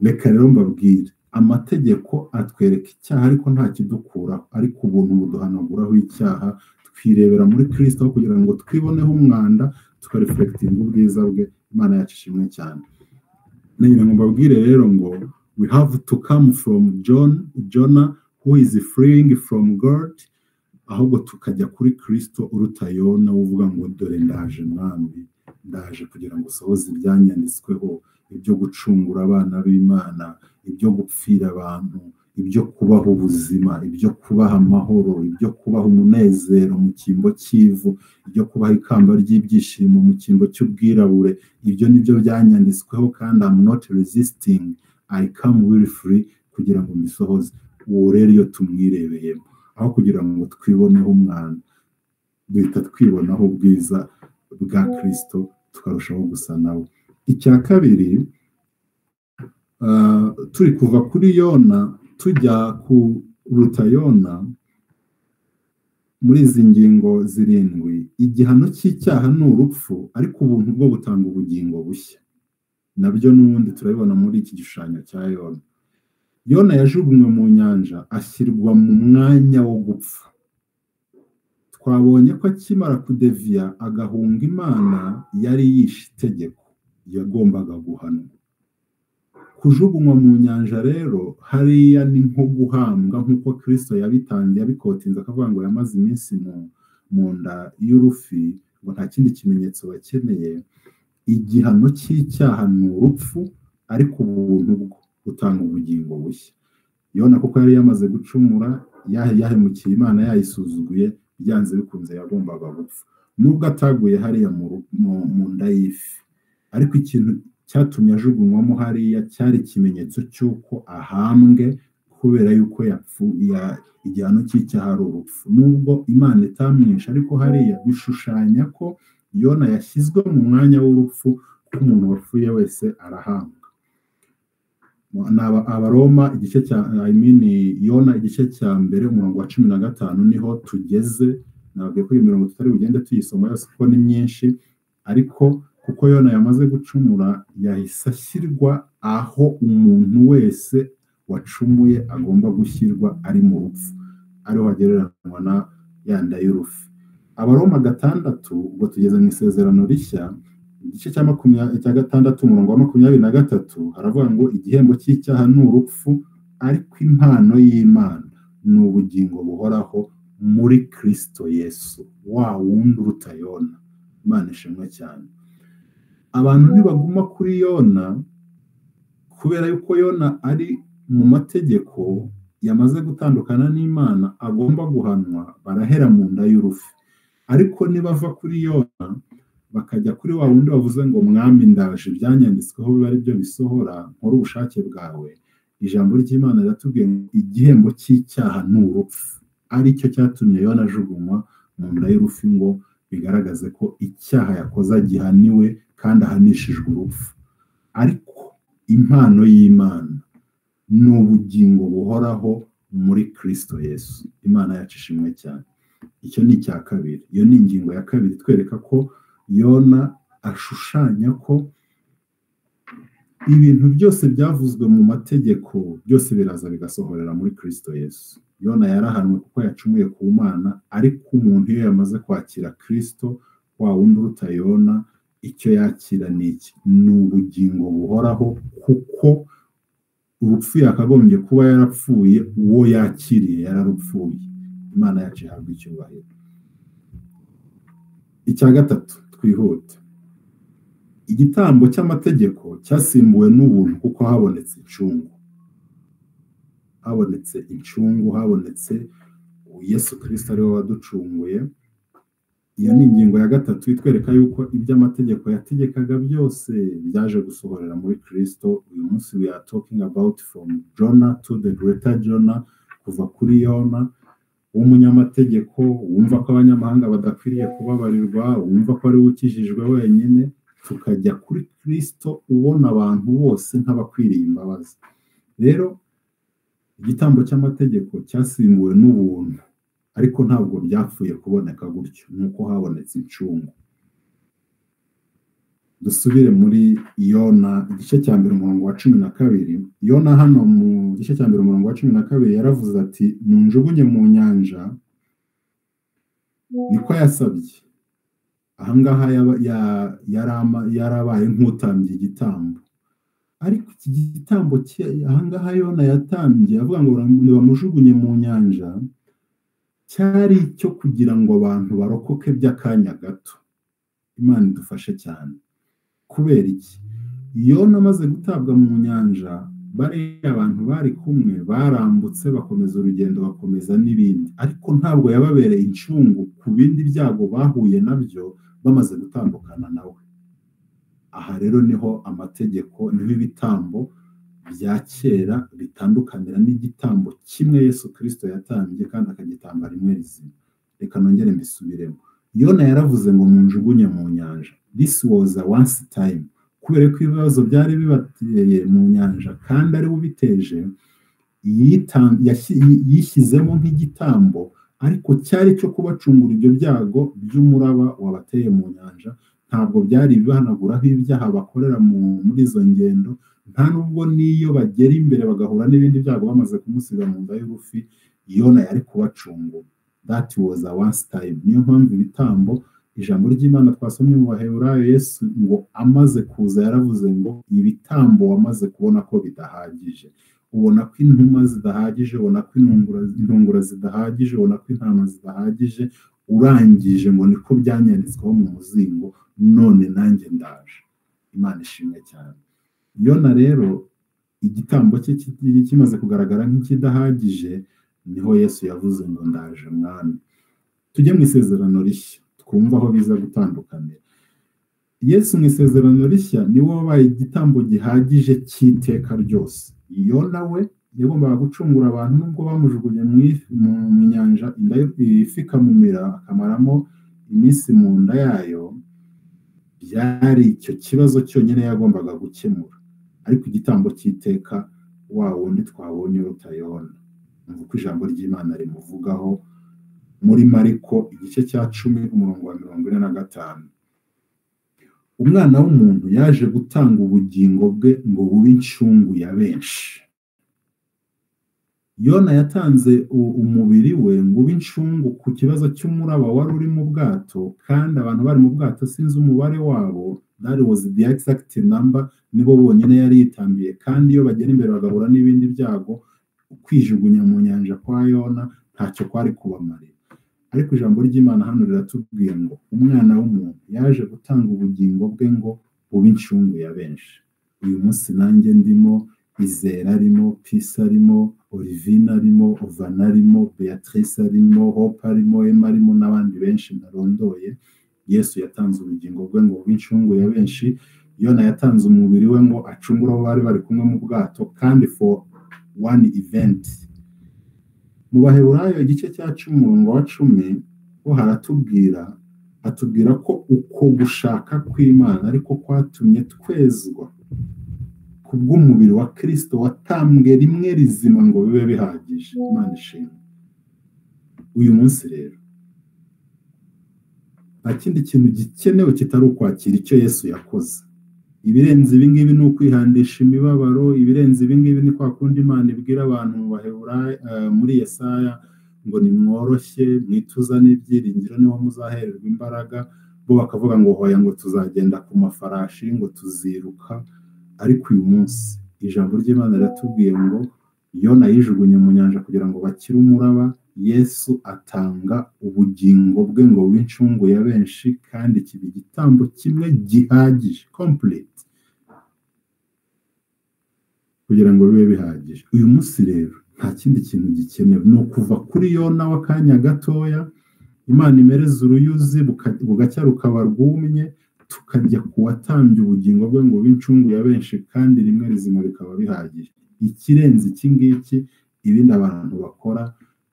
Reka rero mbabwire, amategeko atwereka icyaha ariko nta kidukuraho, ariko ubuntu buduhanaguraho icyaha. Twirebera muri Kristo aho kugira ngo twiboneho umwanda, tukareflectinga ubwiza bwe. Imana yacu ishimwe cyane. Nagira ngo mbabwire rero ngo we have to come from Jonah who is freeing from God, ahubwo tukajya kuri Kristo uruta Yona, uvuga ngo dore ndaje mwami, ndaje kugira ngo usohoze ibyanyanditsweho, ibyo gucungura abana b'Imana, ibyo gupfira abantu, ibyo kubaha ubuzima, ibyo kubaha amahoro, ibyo kubaha umunezero mu cyimbo cy'ivu, ibyo kubaha ikamba ry'ibyishimo mu cyimbo cy'ubwirabure. Ibyo nibyo byanyanditsweho, kandi I'm not resisting, I come will free kugira ngo mbisohoze. Uwo rero iyo tumwirebeyemo, aho kugira ngo twiboneho umwana, duhita twibonaho ubwiza bwa Kristo, tukarushaho gusa nawe. Icya kabiri, turi kuva kuri Yona tujya ku ruta Yona muri izi ngingo zirindwi, igihano cy'icyaha ni urupfu, ariko ubuntu bwo butanga ubugingo bushya. Nabyo n'ubundi turabibona muri iki gishushanyo cya Yona. Yona yajugunywe mu nyanja, ashyirwa mu mwanya wo gupfa. Twabonye ko akimara kudeviya agahunga Imana, yari yishe itegeko, yagombaga guhanwa. Kujugunywa mu nyanja rero hariya ni nko guhambwa, nk'uko Kristo yabitanze, yabikotinze akavuga ngo yamaze iminsi mu nda y'urufi, ngo nta kindi kimenyetso bakeneye. Igihano cy'icyaha ni urupfu, ariko ubuntu bwo butanga ubugingo bushya. Yona kuko yari yamaze gucumura, yahemukiye Imana, yayisuzuguye, byanze bikunze yagombaga gupfa, nubwo ataguye hariya mu nda y'ifi. Ariko ikintu cyatumye ajugunywamo hariya cyari ikimenyetso cy'uko ahambwe, kubera yuko igihano cy'icyaha ari urupfu. Nubwo Imana itamwishe, ariko hariya bishushanya ko Yona yashyizwe mu mwanya w'urupfu, kuko umuntu wapfuye wese arahambwa. Abaroma igice cya Yona igice cya 1 umurongo wa 15 niho tugeze. Nabwiye ko iyi mirongo tutari bugende tuyisoma yose kuko ni myinshi, ariko kuko Yona yamaze gucumura, yahise ashyirwa aho umuntu wese wacumuye agomba gushyirwa, ari mu rupfu, ariho hagereranywa na ya nda y'urufi. Abaroma 6, ubwo tugeze mu isezerano rishya, igice cya 6 umurongo wa 23 haravuga ngo igihembo cy'icyaha ni urupfu, ariko impano y'Imana ni ubugingo buhoraho muri Kristo Yesu, wa wundi uruta Yona. Imana ishimwe cyane. Abantu ntibaguma kuri Yona, kubera yuko Yona ari mu mategeko yamaze gutandukana n'Imana, agomba guhanwa, barahera mu nda y'urufi. Ariko nibava kuri Yona bakajya kuri wa wundi wavuze ngo mwami ndaje, ibyanyanditsweho biba ari byo bisohora, nkora ubushake bwawe, ijambo ry'Imana riratubwiye ngo igihembo cy'icyaha ni urupfu, aricyo cyatumye Yona ajugunywa mu nda y'urufi, ngo bigaragaze ko icyaha yakoze agihaniwe kandi ahanishijwe urupfu. Ariko impano y'Imana ni ubugingo buhoraho muri Kristo Yesu. Imana yacu ishimwe cyane. Icyo ni icya kabiri. Iyo ni ingingo ya kabiri twereka ko Yona ashushanya ko ibintu byose byavuzwe mu mategeko byose biraza bigasohorera muri Kristo Yesu. Yona yarahanwe kuko yacumuye ku Mana, ariko umuntu iyo yamaze kwakira Kristo, wa wundi uruta Yona, icyo yakira ni iki? Ni ubugingo buhoraho, kuko urupfu yakagombye kuba yarapfuye, uwo yakiriye yararupfuye. Imana yacu ihabwa icyubahiro. Icya gatatu, twihute. Igitambo cy'amategeko cyasimbuwe n'ubuntu, kuko habonetse incungu. Habonetse incungu, habonetse Yesu Kristo ariwe waducunguye. Iyo ni ingingo ya gatatu itwereka yuko iby'amategeko yategekaga byose byaje gusohorera muri Kristo. Uyu munsi we are talking about from Jonah to the greater Jonah, kuva kuri Yona w'umunyamategeko wumva ko abanyamahanga badakwiriye kubabarirwa, wumva ko ari we ukijijwe wenyine, tukajya kuri Kristo ubona abantu bose nk'abakwiriye imbabazi. Rero Igitambo cy'amategeko cyasimbuwe n'ubuntu, ariko ntabwo byapfuye kuboneka gutyo, nuko habonetse incungu. Dusubire muri Yona igice cya mbere umurongo wa 12. Yona hano mu gice cya mbere umurongo wa 12 yaravuze ati munjugunye mu nyanja, niko yasabye. Ahangaha yarabaye nk'utambye igitambo, ariko iki gitambo ahangaha Yona yatambye avuga ngo bamujugunye mu nyanja, cyari icyo kugira ngo abantu barokoke by'akanya gato. Imana idufashe cyane. Kubera iki? Yona amaze gutabwa mu nyanja, bariya abantu bari kumwe barambutse bakomeza urugendo bakomeza n'ibindi, ariko ntabwo yababereye incungu ku bindi byago bahuye nabyo bamaze gutandukana nawe. Aha rero niho amategeko, niho ibitambo bya kera bitandukanira n'igitambo kimwe Yesu Kristo yatambye kandi akagitamba rimwe rizima. Reka nongere mbisubiremo. Yona yaravuze ngo munjugunye mu nyanja. This was a once time. Kubera ko ibibazo byari bibateye mu nyanja kandi ari ubiteje, yishyizemo nk'igitambo, ariko cyari cyo kubacungura ibyo byago by'umuraba wabateye mu nyanja. Ntabwo byari bibahanaguraho ibyaha bakorera muri izo ngendo, nta nubwo n'iyo bagera imbere bagahura n'ibindi byago bamaze kumusiga mu nda y'urufi, Yona yari kubacungura. That was a once time. Niyo mpamvu ibitambo, ijambo ry'Imana twasomye mu Baheburayo, Yesu ngo amaze kuza yaravuze ngo ibitambo wamaze kubona ko bidahagije. Ubona ko intumwa zidahagije, ubona ko intungura zidahagije, ubona ko intama zidahagije, urangije ngo niko byanyanditsweho mu muzingo, none nanjye ndaje. Imana ishimwe cyane. Yona rero igitambo cye kimaze kugaragara nk'ikidahagije, niho Yesu yavuze ngo ndaje mwami. Tujye mu isezerano rishya twumva aho biza gutandukanira. Yesu mu isezerano rishya niwe wabaye igitambo gihagije cy'iteka ryose. Yona we yagombaga gucungura abantu nubwo bamujugunye mu nyanja, inda ifi ikamumira akamaramo iminsi mu nda yayo, byari icyo kibazo cyonyine yagombaga gukemura. Ariko igitambo cy'iteka wa wundi twabonye uruta Yona, uko ijambo ry'Imana rimuvugaho muri Mariko igice cya 10 umurongo wa 45. Umwana w'umuntu yaje gutanga ubugingo bwe ngo bube incungu ya benshi. Yona yatanze umubiri we ngo ube incungu ku kibazo cy'umuraba wari uri mu bwato, kandi abantu bari mu bwato sinzi umubare wabo, that was the exact number, nibo bonyine yari yitambiye. Kandi iyo bagera imbere bagahura n'ibindi byago, kwijugunya mu nyanja kwa Yona ntacyo kwari kubamarira. Ariko ijambo ry'Imana hano riratubwiye ngo umwana w'umuntu yaje gutanga ubugingo bwe ngo bube incungu ya benshi. Uyu munsi nanjye ndimo, Izera arimo, Peace arimo, Olivine arimo, Ovana arimo, Beatrice arimo, Hope arimo, Emma arimo n'abandi benshi narondoye. Yesu yatanze ubugingo bwe ngo bube incungu ya benshi. Yona yatanze umubiri we ngo acungure abo bari bari kumwe mu bwato, kandi for one event. Mu Baheburayo igice cya 10 umurongo wa 10 ho haratubwira, atubwira ko uko gushaka kw'Imana ariko kwatumye twezwa kubw'umubiri wa Kristo watambwe rimwe rizima ngo bibe bihagije. Imana ishimwe. Uyu munsi rero nta kindi kintu gikenewe kitari ukwakira icyo Yesu yakoze. Ibirenze ibi ngibi ni ukwihandisha imibabaro, ibirenze ibi ngibi ni kwa kundi Imana ibwira abantu mu Baheburayo muri Yesaya ngo nimworoshye mwituza n'ibyiringiro niho muzahererwa imbaraga, bo bakavuga ngo hoya ngo tuzagenda ku mafarashi ngo tuziruka. Ariko uyu munsi ijambo ry'Imana riratubwiye ngo Yona yijugunye mu nyanja kugira ngo bakire umuraba, Yesu atanga ubugingo bwe ngo bube incungu ya benshi, kandi kiba igitambo kimwe gihagije, complete, kugira ngo bibe bihagije. Uyu munsi rero nta kindi kintu gikenewe, ni ukuva kuri Yona w'akanya gatoya, Imana imereza uruyuzi bugacya rukaba rwumye, tukajya ku watambye ubugingo bwe ngo bube incungu ya benshi, kandi rimwe rizima bikaba bihagije. Ikirenze iki ngiki ibindi abantu bakora,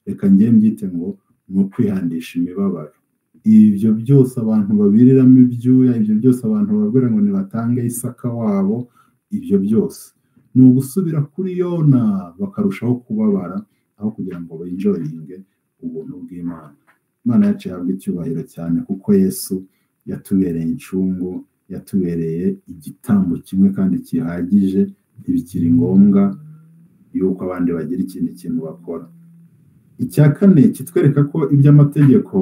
reka njye mbyite ngo ni ukwihandisha imibabaro. Ibyo byose abantu babiriramo ibyuya, ibyo byose abantu babwira ngo nibatange Isaka wabo, ibyo byose Ni ugusubira kuri Yona bakarushaho kubabara aho kugira ngo benjoyinge ubuntu bw'Imana. Imana yacu ihabwa icyubahiro cyane kuko Yesu yatubereye incungu, yatubereye igitambo kimwe kandi gihagije, ntibikiri ngombwa yuko abandi bagira ikindi kintu bakora. Icya kane kitwereka ko iby'amategeko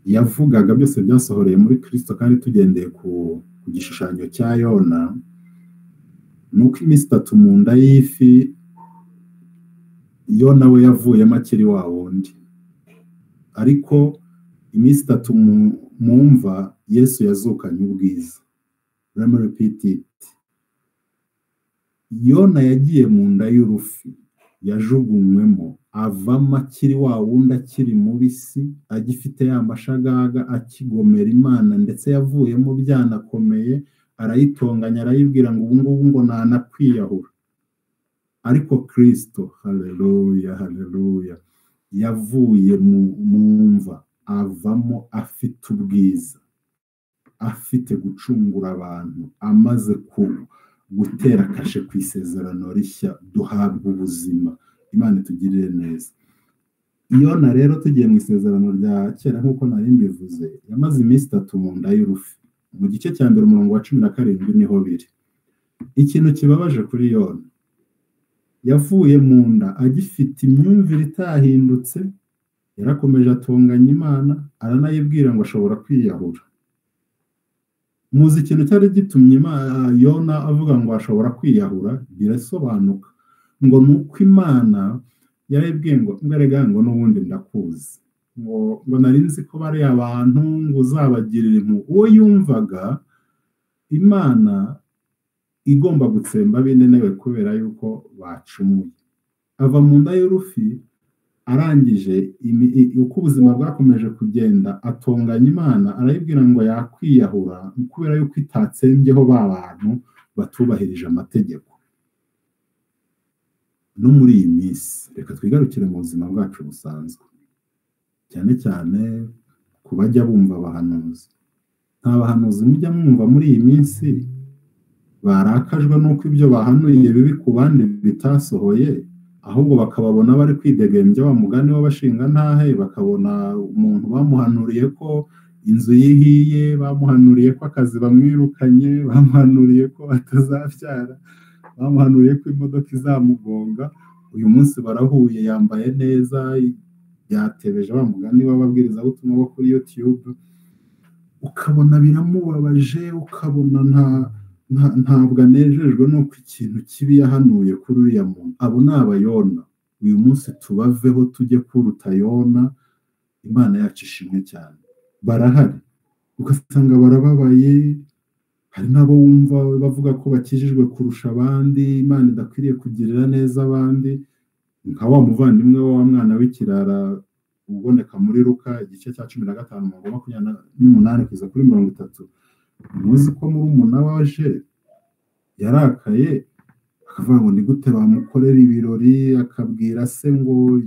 yavugaga byose byasohoreye muri Kristo kandi tugendeye ku gishushanyo cya Yona, ni uko iminsi itatu mu nda y'ifi Yona we yavuyemo akiri wa wundi, ariko iminsi itatu mu mva Yesu yazukanye ubwiza. Let me repeat it. Yona yagiye mu nda y'urufi, yajugunywemo, avamo akiri wa wundi, akiri mubisi, agifite ya mashagaga, akigomera Imana, ndetse yavuyemo byanakomeye, arayitonganya, arayibwira ngo ubu ngubu ngo nanakwiyahura. Ariko Kristo, haleluya, haleluya, yavuye mu mva, avamo afite ubwiza, afite gucungura abantu, amaze gutera kashe ku isezerano rishya, duhabwa ubuzima. Imana itugirire neza. Yona rero tugiye mu isezerano rya kera nk'uko nari mbivuze, yamaze iminsi itatu mu nda y'urufi. Mu gice cya mbere umurongo wa 17 niho biri. Ikintu kibabaje kuri Yona, yavuye mu nda agifite imyumvire itahindutse, yarakomeje atonganya Imana, aranayibwira ngo ashobora kwiyahura. Muzi ikintu cyari gitumye Yona avuga ngo ashobora kwiyahura, birasobanuka ngo ni uko Imana yarayibwiye ngo erega ngo n'ubundi ndakuzi, ngo nari nzi ko bari abantu ngo uzabagirira impuhwe. Uwo yumvaga Imana igomba gutsemba ab'Inenewe kubera yuko bacumuye. Ava mu nda y'urufi, arangije uko ubuzima bwakomeje kugenda atonganya Imana, arayibwira ngo yakwiyahura kubera yuko itatsembyeho ba bantu batubahirije amategeko. No muri iyi minsi reka twigarukire mu buzima bwacu busanzwe, cyane cyane ku bajya bumva abahanuzi. Nta bahanuzi mujya mwumva muri iyi minsi barakajwe n'uko ibyo bahanuye bibi ku bandi bitasohoye, ahubwo bakababona bari kwidegembya wa mugani w'abashinga ntahe, bakabona umuntu bamuhanuriye ko inzu yihiye, bamuhanuriye ko akazi bamwirukanye, bamuhanuriye ko atazabyara, bamuhanuriye ko imodoka izamugonga. Uyu munsi barahuye, yambaye neza, yatebeje wa mugani w'ababwirizabutumwa bo kuri YouTube, ukabona biramubabaje, ukabona ntabwo anejejwe n'uko ikintu kibi yahanuye kuri uriya muntu. Abo ni abayona. Uyu munsi tubaveho tujye kuruta Yona. Imana yacu ishimwe cyane. Barahari, ugasanga barababaye. Hari n'abo wumva bavuga ko bakijijwe kurusha abandi, Imana idakwiriye kugirira neza abandi, nka wa muvandimwe wa mwana w'ikirara uboneka muri Luka igice cya 15 umurongo 28 kugeza kuri 30. Muzi ko murumuna waje yarakaye akavuga ngo ni gute bamukorera ibirori, akabwira se ngo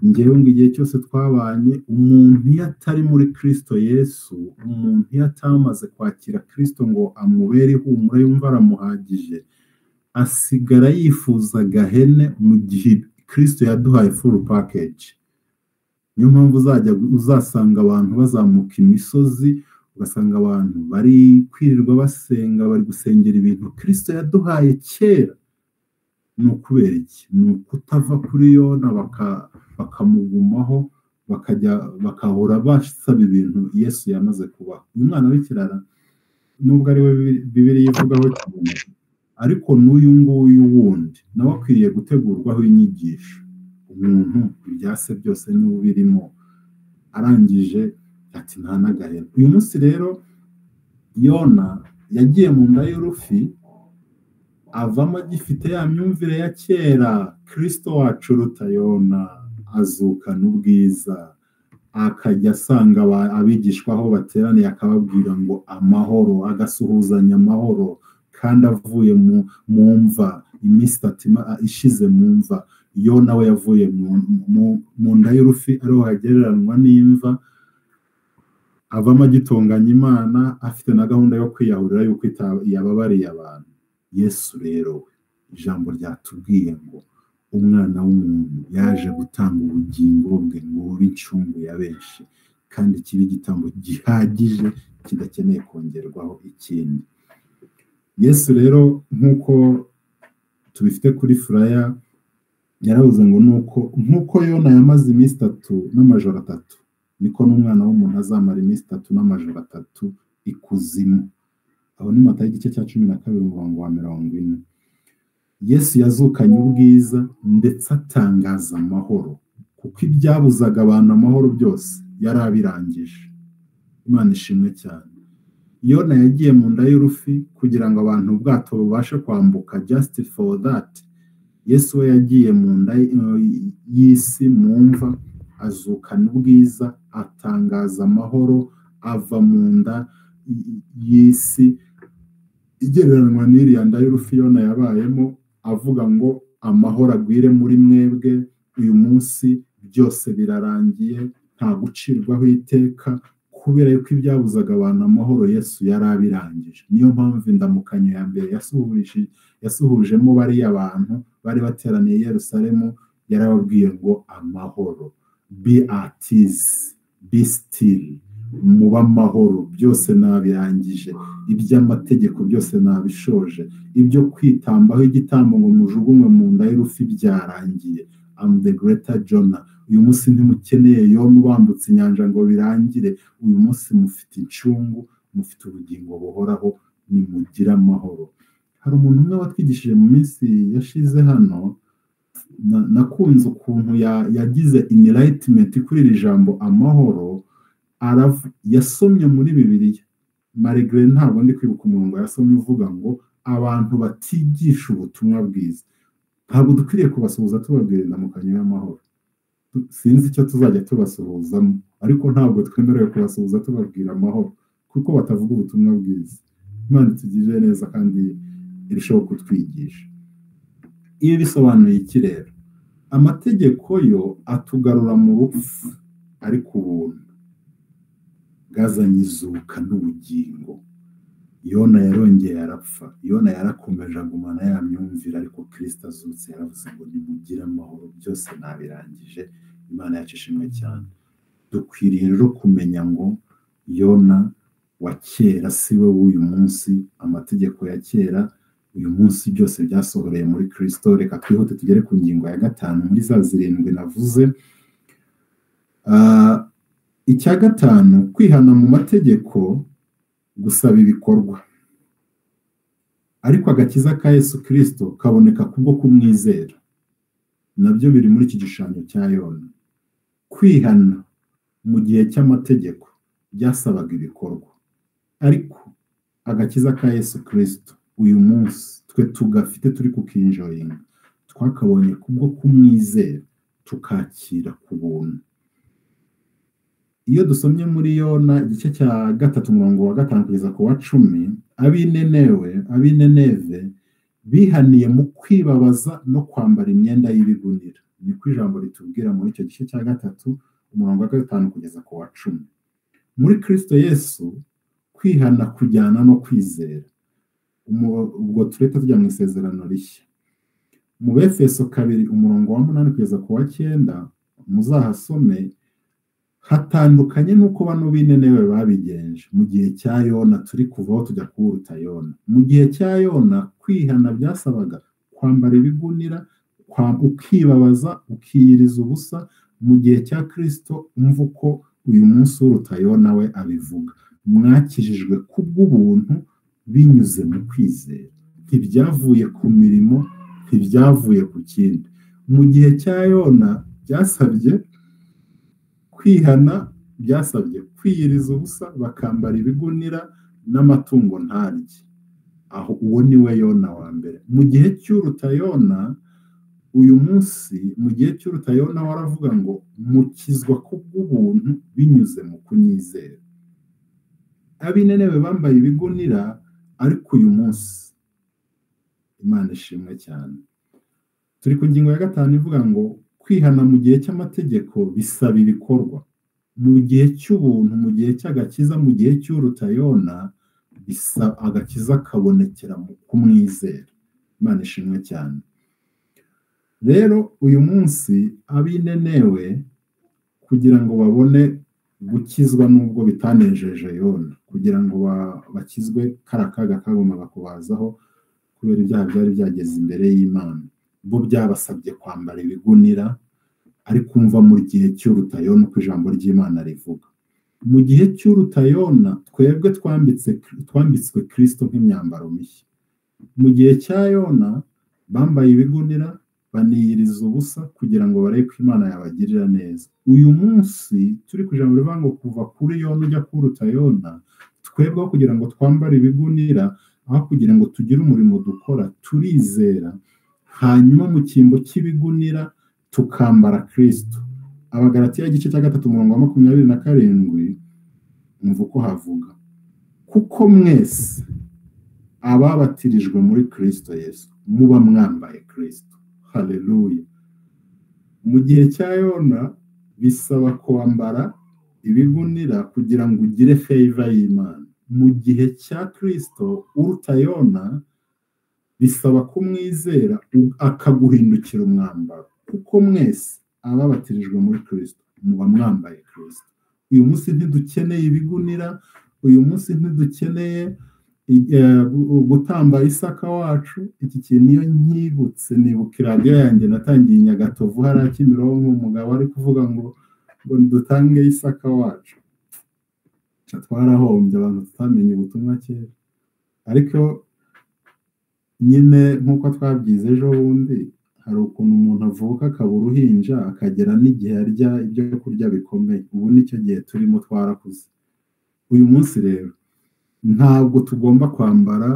ngewe ngo igihe cyose twabanye. Umuntu iyo atari muri Kristo Yesu, umuntu iyo atamaze kwakira Kristo ngo amubere ihumure yumva aramuhagije, asigara yifuza agahene mu gihe Kristo yaduhaye full package. Niyo mpamvu uzasanga abantu bazamuka imisozi, ugasanga abantu bari kwirirwa basenga, bari gusengera ibintu Kristo yaduhaye kera. Ni ukubera iki? Ni ukutava kuri Yona bakamugumaho, bakajya bakahora basaba ibintu Yesu yamaze kubaha. Uyu mwana w'ikirara nubwo ari we Bibiliya ivugaho cyane, ariko n'uyu nguyu wundi nawe akwiriye gutegurwaho inyigisho. Umuntu ibyase byose niwe ubirimo, arangije ati nta n'agahera. Uyu munsi rero Yona yagiye mu nda y'urufi, avamo agifite ya myumvire ya kera. Kristo wacu uruta Yona azukana ubwiza, akajya asanga abigishwa aho bateraniye akababwira ngo amahoro, agasuhuzanya amahoro, kandi avuye mu mva iminsi itatu ishize mu mva. Yona we yavuye mu nda y'urufi, ariho hagereranwa n'imva, avamo agitonganya Imana, afite na gahunda yo kwiyahurira yuko yababariye abantu. Yesu rero we, ijambo ryatubwiye ngo umwana w'umuntu yaje gutanga ubugingo bwe ngo bube incungu ya benshi, kandi kibe igitambo gihagije kidakeneye kongerwaho ikindi. Yesu rero nk'uko tubifite kuri furaya, yaravuze ngo nuko nk'uko Yona yamaze iminsi 3 n'amajoro 3, niko n'umwana w'umuntu azamara iminsi 3 n'amajoro 3 ikuzimu. Aho ni Matayo igice cya 12 umurongo wa 40. Yesu yazukanye ubwiza ndetse atangaza amahoro, kuko ibyabuzaga abantu amahoro byose yari abirangije. Imana ishimwe cyane. Yona yagiye mu nda y'urufi kugira ngo abantu ubwato bubashe kwambuka, just for that. Yesu we yagiye mu nda y'isi mu mva, azukana ubwiza, atangaza amahoro, ava mu nda y'isi igereranywa n'iriya nda y'urufi Yona yabayemo, avuga ngo amahoro agwire muri mwebwe, uyu munsi byose birarangiye, nta gucirwaho iteka, kubera yuko ibyabuzaga abantu amahoro Yesu yari abirangije. Niyo mpamvu indamukanyo ya mbere yasuhujemo bariya bantu bari bateraniye i Yerusalemu, yarababwiye ngo amahoro, be at ease, be still, muba amahoro, byose nabirangije, iby'amategeko byose nabishoje, ibyo kwitambaho igitambo ngo mujugunywe mu nda y'urufi byarangiye. I'm the greater Jonah. Uyu munsi ntimukeneye Yona ubambutse inyanja ngo birangire, uyu munsi mufite incungu, mufite ubugingo buhoraho, nimugire amahoro. Hari umuntu umwe watwigishije mu minsi yashize hano, nakunze ukuntu yagize enlightenment kuri iri jambo amahoro. Yasomye muri Bibiliya, malgré ntabwo ndi kwibuka umurongo yasomye uvuga ngo abantu batigisha ubutumwa bwiza ntabwo dukwiriye kubasuhuza tubabwira indamukanyo y'amahoro. Sinzi icyo tuzajya tubasuhuzamo, ariko ntabwo twemerewe kubasuhuza tubabwira amahoro kuko batavuga ubutumwa bwiza. Imana itugirire neza kandi irushaho kutwigisha. Ibi bisobanuye iki rero? Amategeko yo atugarura mu rupfu, ariko ubuntu bwazanye izuka n'ubugingo. Yona yarongeye arapfa, Yona yarakomeje agumana ya myumvire, ariko Kristo azutse yaravuze ngo nimugire amahoro, byose nabirangije. Imana yacu ishimwe cyane. Dukwiriye rero kumenya ngo Yona wa kera si we w'uyu munsi, amategeko ya kera uyu munsi byose byasohoreye muri Kristo. Reka twihute tugere ku ngingo ya 5 muri za 7 navuze. Icya 5, kwihana mu mategeko gusaba ibikorwa, ariko agakiza ka Yesu Kristo kaboneka kubwo kumwizera. Nabyo biri muri iki gishushanyo cya Yona. Kwihana mu gihe cy'amategeko byasabaga ibikorwa, ariko agakiza ka Yesu Kristo uyu munsi twe tugafite, turi kukinjoyinga, twakabonye kubwo kumwizera, tukakira ku buntu. Iyo dusomye muri Yona igice cya 3 umurongo wa 5 kugeza ku wa 10, ab'Ineneve bihaniye mu kwibabaza no kwambara imyenda y'ibigunira. Niko ijambo ritubwira muri icyo gice cya 3 umurongo wa 5 kugeza ku wa 10. Muri Kristo Yesu kwihana kujyana no kwizera. Ubwo tureta tujya mu isezerano rishya. Mu Befeso 2 umurongo wa 8 kugeza ku wa 9 muzahasome, hatandukanye n'uko bano b'Inenewe babigenje mu gihe cya Yona. Turi kuvaho tujya kuwuruta Yona. Mu gihe cya Yona kwihana byasabaga kwambara ibigunira, ukibabaza, ukiyiriza ubusa. Mu gihe cya Kristo umva uko uyu munsi uruta Yona we abivuga, mwakijijwe kubw'ubuntu binyuze mu kwizera, ntibyavuye ku mirimo, ntibyavuye ku kindi. Mu gihe cya Yona byasabye kwihana, byasabye kwiyiriza ubusa, bakambara ibigunira n'amatungo ntarye. Aho uwo ni we Yona wa mbere. Mu gihe cy'uruta Yona uyu munsi, mu gihe cy'uruta Yona waravuga ngo mukizwa kubw'ubuntu binyuze mu kunyizera. Ab'Inenewe bambaye ibigunira, ariko uyu munsi Imana ishimwe cyane. Turi ku ngingo ya 5 ivuga ngo kwihana mu gihe cy'amategeko bisaba ibikorwa. Mu gihe cy'ubuntu, mu gihe cy'agakiza, mu gihe cy'uruta Yona Bisa agakiza kabonekera mu kumwizera. Imana ishimwe cyane. Rero uyu munsi ab'inenewe kugira ngo babone gukizwa nubwo bitanejeje Yona, kugira ngo bakizwe kara kaga kagombaga kubazaho kubera ibyaha byari byageze imbere y'Imana, bo byabasabye kwambara ibigunira. Ariko umva mu gihe cy'uruta Yona uko ijambo ry'Imana rivuga. Mu gihe cy'uruta Yona twebwe twambitswe Kristo nk'imyambaro mishya. Mu gihe cya Yona bambaye ibigunira baniyiriza ubusa kugira ngo barebe ko Imana yabagirira neza. Uyu munsi turi ku ijambo rivuga ngo kuva kuri Yona ujya kuruta Yona, twebwe kugira ngo twambare ibigunira, aho kugira ngo tugire umurimo dukora, turizera, hanyuma mu cyimbo cy'ibigunira tukambara Kristo. Abagalatiya igice cya 3 umurongo wa 27, umva uko havuga: kuko mwese ababatirijwe muri Kristo Yesu muba mwambaye Kristo. Haleluya. Mu gihe cya Yona bisaba kwambara ibigunira kugira ngo ugire favor y'Imana. Mu gihe cya Kristo uruta Yona bisaba kumwizera akaguhindukira umwambaro. Kuko mwese ababatirijwe muri Kristo muba mwambaye Kristo. Uyu munsi ntidukeneye ibigunira, uyu munsi ntidukeneye gutamba Isaka wacu. Iki kintu iyo nkibutse nibuka iradiyo yanjye natangiye i Nyagatovu hariya Kimironko, umugabo ari kuvuga ngo dutange Isaka wacu. Twarahombye abantu tutamenye ubutumwa kera. Ariko nyine nk'uko twabyize ejo bundi, hari ukuntu umuntu avuka akaba uruhinja akagera n'igihe arya ibyo kurya bikomeye. Ubu nicyo gihe turimo, twarakuze. Uyu munsi rero ntabwo tugomba kwambara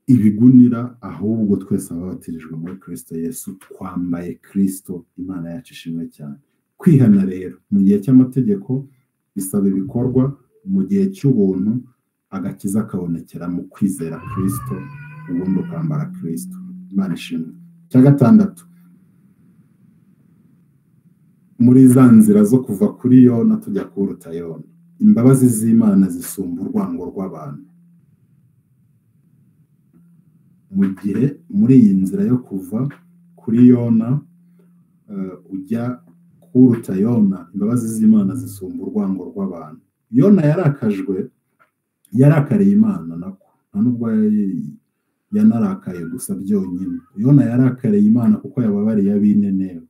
ibigunira, ahubwo twese ababatirijwe muri Kristo Yesu twambaye Kristo. Imana yacu ishimwe cyane. Kwihana rero mu gihe cy'amategeko bisaba ibikorwa, mu gihe cy'ubuntu agakiza kabonekera mu kwizera Kristo, ubundi ukambara Kristo. Imana ishimwe. Cya 6, muri za nzira zo kuva kuri Yona tujya kuruta Yona, imbabazi z'Imana zisumba urwango rw'abantu. Mu gihe muri iyi nzira yo kuva kuri Yona ujya kuruta Yona, imbabazi z'Imana zisumba urwango rw'abantu. Yona yarakajwe, yarakariye Imana nako, nta nubwo yanarakaye gusa byonyine. Yona yarakariye Imana kuko yababariye ab'inenewe.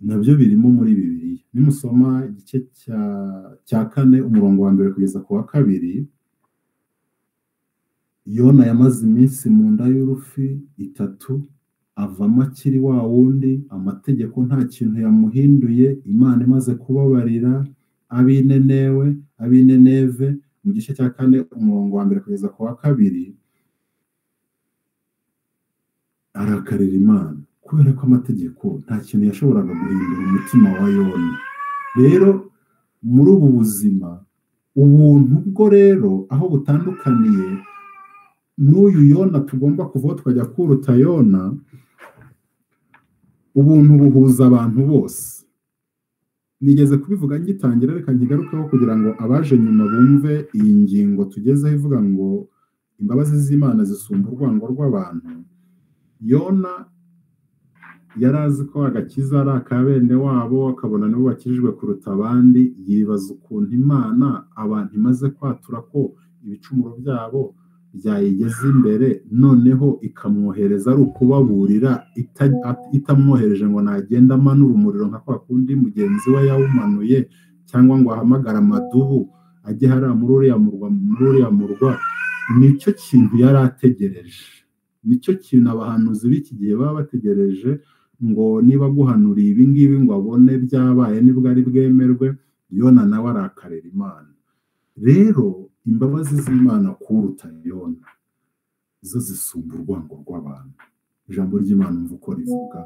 Nabyo birimo muri Bibiliya. Nimusoma igice cya 4 umurongo wa 1 kugeza ku wa 2, Yona yamaze iminsi mu nda y'urufi 3, avamo akiri wa wundi, amategeko nta kintu yamuhinduye. Imana imaze kubabarira ab'inenewe, ab'ineneve, mu gice cya 4 umurongo wa 1 kugeza ku wa 2, arakarira Imana kubera ko amategeko nta kintu yashoboraga guhindura umutima wa Yona. Rero muri ubu buzima ubuntu bwo rero aho butandukaniye n'uyu Yona tugomba kuvaho tukajya kuruta Yona, ubuntu buhuza abantu bose. Nigeze kubivuga ngitangira, reka nkigarukeho kugira ngo abaje nyuma bumve iyi ngingo tugezeho ivuga ngo imbabazi z'Imana zisumba urwango rw'abantu. Yona yari azi ko agakiza ari aka bene wabo, akabona nibo bakijijwe kuruta abandi, yibaza ukuntu Imana abantu imaze kwatura ko ibicumuro byabo byayigeze imbere, noneho ikamwohereza ari ukubaburira, itamwohereje ngo nagenda amanura umuriro nka kwa kundi mugenzi we yawumanuye, cyangwa ngo ahamagare amadubu ajye hariya muri uriya murwa. Nicyo kintu yari ategereje, nicyo kintu abahanuzi b'iki gihe baba bategereje, ngo niba guhanuriye ibi ngibi ngo abone byabaye nibwo ari bwemerwe. Yona nawe arakarira Imana. Rero imbabazi z'Imana kuruta Yona zo zisumba urwango rw'abantu. Ijambo ry'Imana umva uko rivuga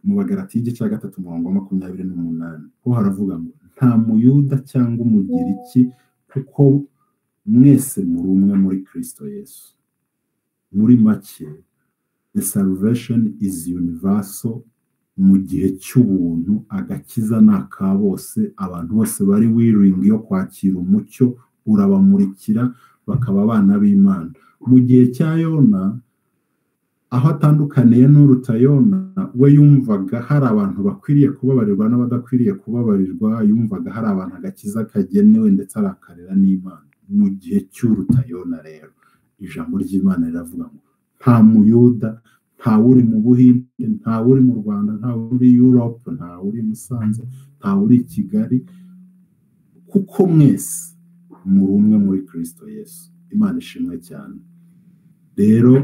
mu Bagalatiya igice cya 3 umurongo wa 28, ho haravuga ngo nta muyuda cyangwa umugiriki, kuko mwese muri umwe muri Kristo Yesu. Muri make, the salvation is universal. Mu gihe cy'ubuntu agakiza ni aka bose, abantu bose bari willing yo kwakira umucyo Urabamurikira bakaba abana b'Imana. Mu gihe cya Yona, aho atandukaniye n'uruta Yona, we yumvaga hari abantu bakwiriye kubabarirwa n'abadakwiriye kubabarirwa, yumvaga hari abantu agakiza kagenewe ndetse arakarira n'Imana. Mu gihe cy'uruta Yona rero, ijambo ry'Imana riravuga ngo nta Muyuda, nta uri mu Buhinde, nta uri mu Rwanda, nta uri Europe, nta uri Musanze, nta uri Kigali, kuko mwese muri umwe muri Kristo Yesu. Imana ishimwe cyane. Rero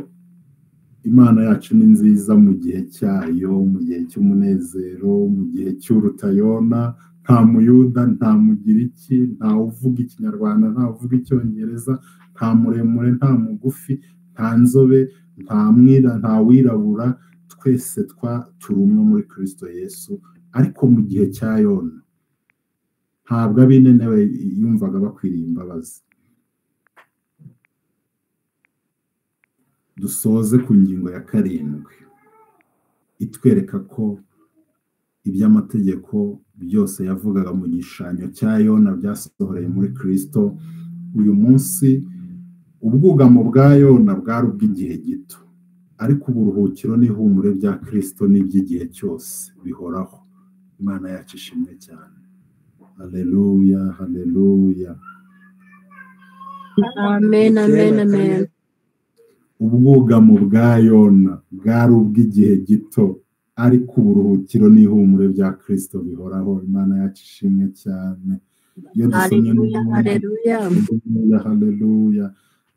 Imana yacu ni nziza mu gihe cyayo, mu gihe cy'umunezero, mu gihe cy'uruta Yona. Nta Muyuda, nta Mugiriki, nta uvuga Ikinyarwanda, nta uvuga Icyongereza, nta muremure, nta mugufi, nta nzobe, nta mwira, nta wirabura, twese turi umwe muri Kristo Yesu. Ariko mu gihe cya Yona, ntabwo ab'Inenewe yumvaga bakwiriye imbabazi. Dusoze ku ngingo ya 7 itwereka ko iby'amategeko byose yavugaga mu gishushanyo cya Yona byasohoreye muri Kristo. Uyu munsi ubwugamo bwa Yona bwari ubw'igihe gito, ariko uburuhukiro n'ihumure bya Kristo n'iby'igihe cyose bihoraho. Imana yacu ishimwe cyane. Haleluya, haleluya. Amen, amen, amen. Ubwugamo bwa Yona bwari ubw'igihe gito, ariko uburuhukiro n'ihumure bya Kristo bihoraho. Imana yacu ishimwe cyane. Iyo dusomye haleluya, haleluya.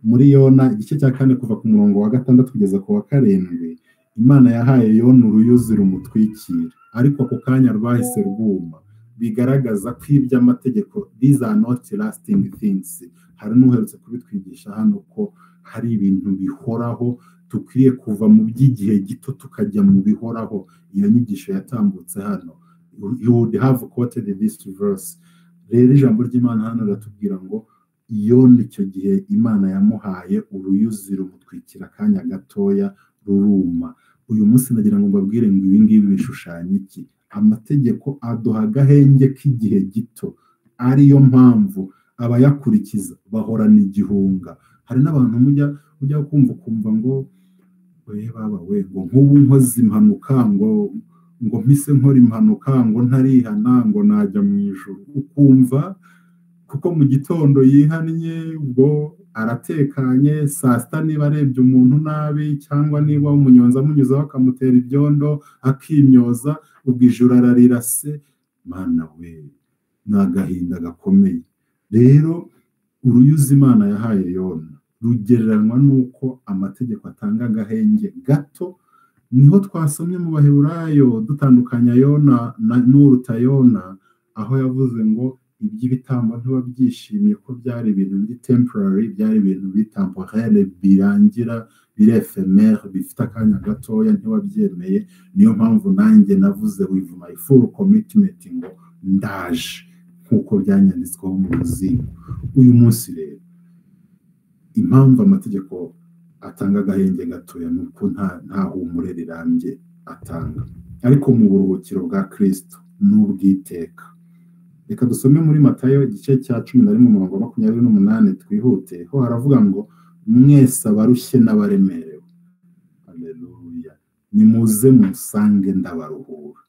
Muri Yona igice cya 4 kuva ku murongo wa 6 kugeza ku wa 7, Imana yahaye Yona uruyuzi rumutwikira, ariko ako kanya rwahise rwuma, bigaragaza ko iby'amategeko, these are not lasting things. Hari n'uherutse kubitwigisha hano ko hari ibintu bihoraho, dukwiriye kuva mu by'igihe gito tukajya mu bihoraho. Iyo nyigisho yatambutse hano, you would have quoted this verse. Rero ijambo ry'Imana hano riratubwira ngo Yona icyo gihe Imana yamuhaye uruyuzi rumutwikira akanya gatoya ruruma. Uyu munsi nagira ngo mbabwire ngo ibi ngibi bishushanya iki? Amategeko aduha agahenge k'igihe gito, ariyo mpamvu abayakurikiza bahorana igihunga. Hari n'abantu mujya kumva ukumva ngo we baba we, ngo nk'ubu nkoze impanuka, ngo mpise nkora impanuka, ngo ntarihana, ngo najya mu ijuru. Ukumva kuko mu gitondo yihannye, ubwo aratekanye, saa sita niba arebye umuntu nabi cyangwa niba umunyonza amunyuzaho akamutera ibyondo akimyoza, ubwo ijuru ararira se. Mana we, ni agahinda gakomeye. Rero uruyuzi Imana yahaye Yona rugereranywa n'uko amategeko atanga agahenge gato. Niho twasomye mu Baheburayo dutandukanya Yona n'uruta Yona, aho yavuze ngo iby'ibitambo ntibabyishimiye ko byari ibintu biri temporary, byari ibintu biri temporaire, birangira, biri ephemer, bifite akanya gatoya, ntiwabyemeye. Niyo mpamvu nanjye navuze with my full commitment ngo ndaje, nk'uko byanyanditsweho mu ruzingo. Uyu munsi rero impamvu amategeko atanga agahenge gatoya ni uko nta humure rirambye atanga, ariko mu buruhukiro bwa Kristo n'ubwiteka. Reka dusome muri Matayo igice cya 11 umurongo wa 28 twihute. Ho haravuga ngo mwese abarushye n'abaremerewe, haleluya, nimuze musange ndabaruhura,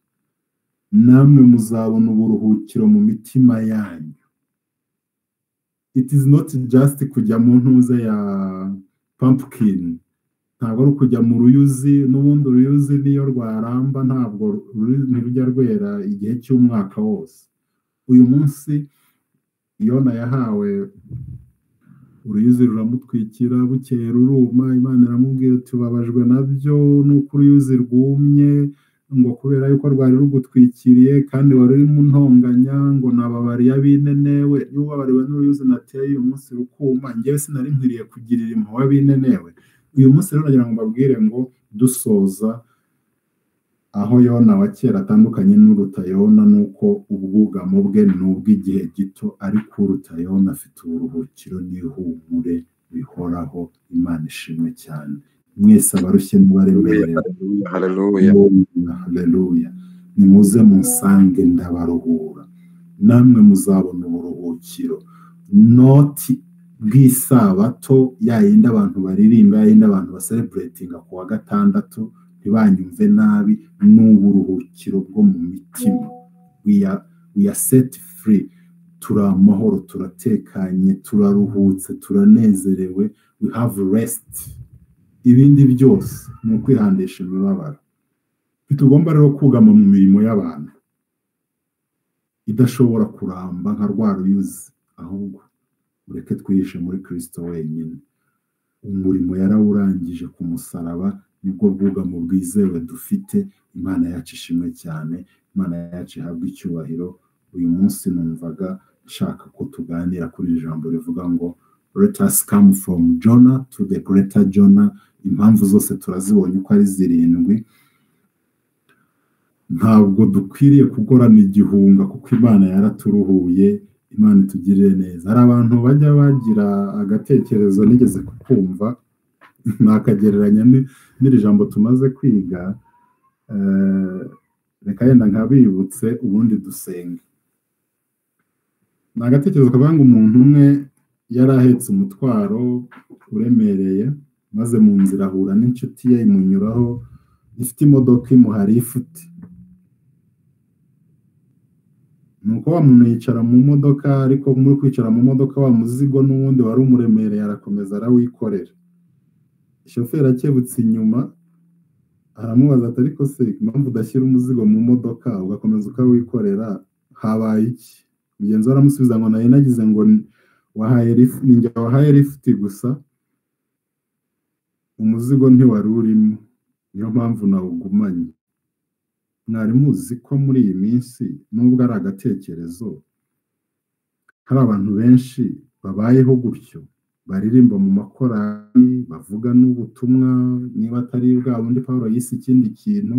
namwe muzabona uburuhukiro mu mitima yanyu. It is not just kujya mu ntuze ya pumpkin, ntabwo ari ukujya mu ruyuzi. N'ubundi uruyuzi niyo rwaramba ntabwo ntirujya rwera igihe cy'umwaka wose. Uyu munsi Yona yahawe uruyuzi ruramutwikira, bukeye ruruma. Imana iramubwira iti ubabajwe nabyo nuko uruyuzi rwumye, ngo kubera yuko rwari rugutwikiriye kandi wari urimo untonganya, ngo nababariye ab'Inenewe. Niba ubabariwe n'uruyuzi nateye uyu munsi rukuma, njyewe sinari nkwiriye kugirira impuhwe ab'Inenewe. Uyu munsi rero nagira ngo mbabwire ngo dusoza, aho Yona wa kera atandukanye n'uruta Yona nuko ubwugamo bwe ni ubw'igihe gito, ariko uruta Yona afite uburuhukiro n'ihumure bihoraho. Imana ishimwe cyane. Mwese abarushye n'abaremerewe, haleluya, haleluya, nimuze musange ndabaruhura, namwe muzabona uburuhukiro. Not bw'isabato ya yindi abantu baririmba, ya yindi abantu basereburetinga ku wa gatandatu, ntibanyumve nabi, ni uburuhukiro bwo mu mitima. We are set free, turi amahoro, turatekanye, turaruhutse, turanezerewe, we have rest. Ibindi byose ni ukwihandisha imibabaro. Ntitugomba rero kugama mu mirimo y'abantu idashobora kuramba nka rwa ruyuzi, ahubwo ureke twihishe muri Kristo wenyine. Umurimo yarawurangije ku musaraba, nibwo bwugamo bwizewe dufite. Imana yacu ishimwe cyane, Imana yacu ihabwe icyubahiro. Uyu munsi numvaga nshaka ko tuganira kuri iri jambo rivuga ngo let us come from Jonah to the greater Jonah. Impamvu zose turazibonye uko ari 7. Ntabwo dukwiriye kugorana igihunga kuko Imana yaraturuhuye. Imana itugirire neza. Hari abantu bajya bagira agatekerezo nigeze kukumva nakagereranya n'iri jambo tumaze kwiga. Reka yenda nkabibutse ubundi dusenge. Ni agatekerezo kavuga ngo umuntu umwe yari ahetse umutwaro uremereye, maze mu nzira ahura n'inshuti ye imunyuraho ifite imodoka imuha lifuti. Nuko wa muntu yicara mu modoka, ariko muri kwicara mu modoka wa muzigo n'ubundi wari umuremereye arakomeza arawikorera. Shoferi akebutse inyuma aramubaza ati ariko se impamvu udashyira umuzigo mu modoka ugakomeza ukawikorera habaye iki? Mugenzi we aramusubiza ngo nari nagize ngo wahaye lifuti, ninjye wahaye lifuti gusa, umuzigo ntiwari urimo, niyo mpamvu nawugumanye. Mwari muzi ko muri iyi minsi nubwo ari agatekerezo, hari abantu benshi babayeho gutyo, baririmba mu makorali, bavuga n'ubutumwa, niba atari bwa bundi Pawulo yise ikindi kintu,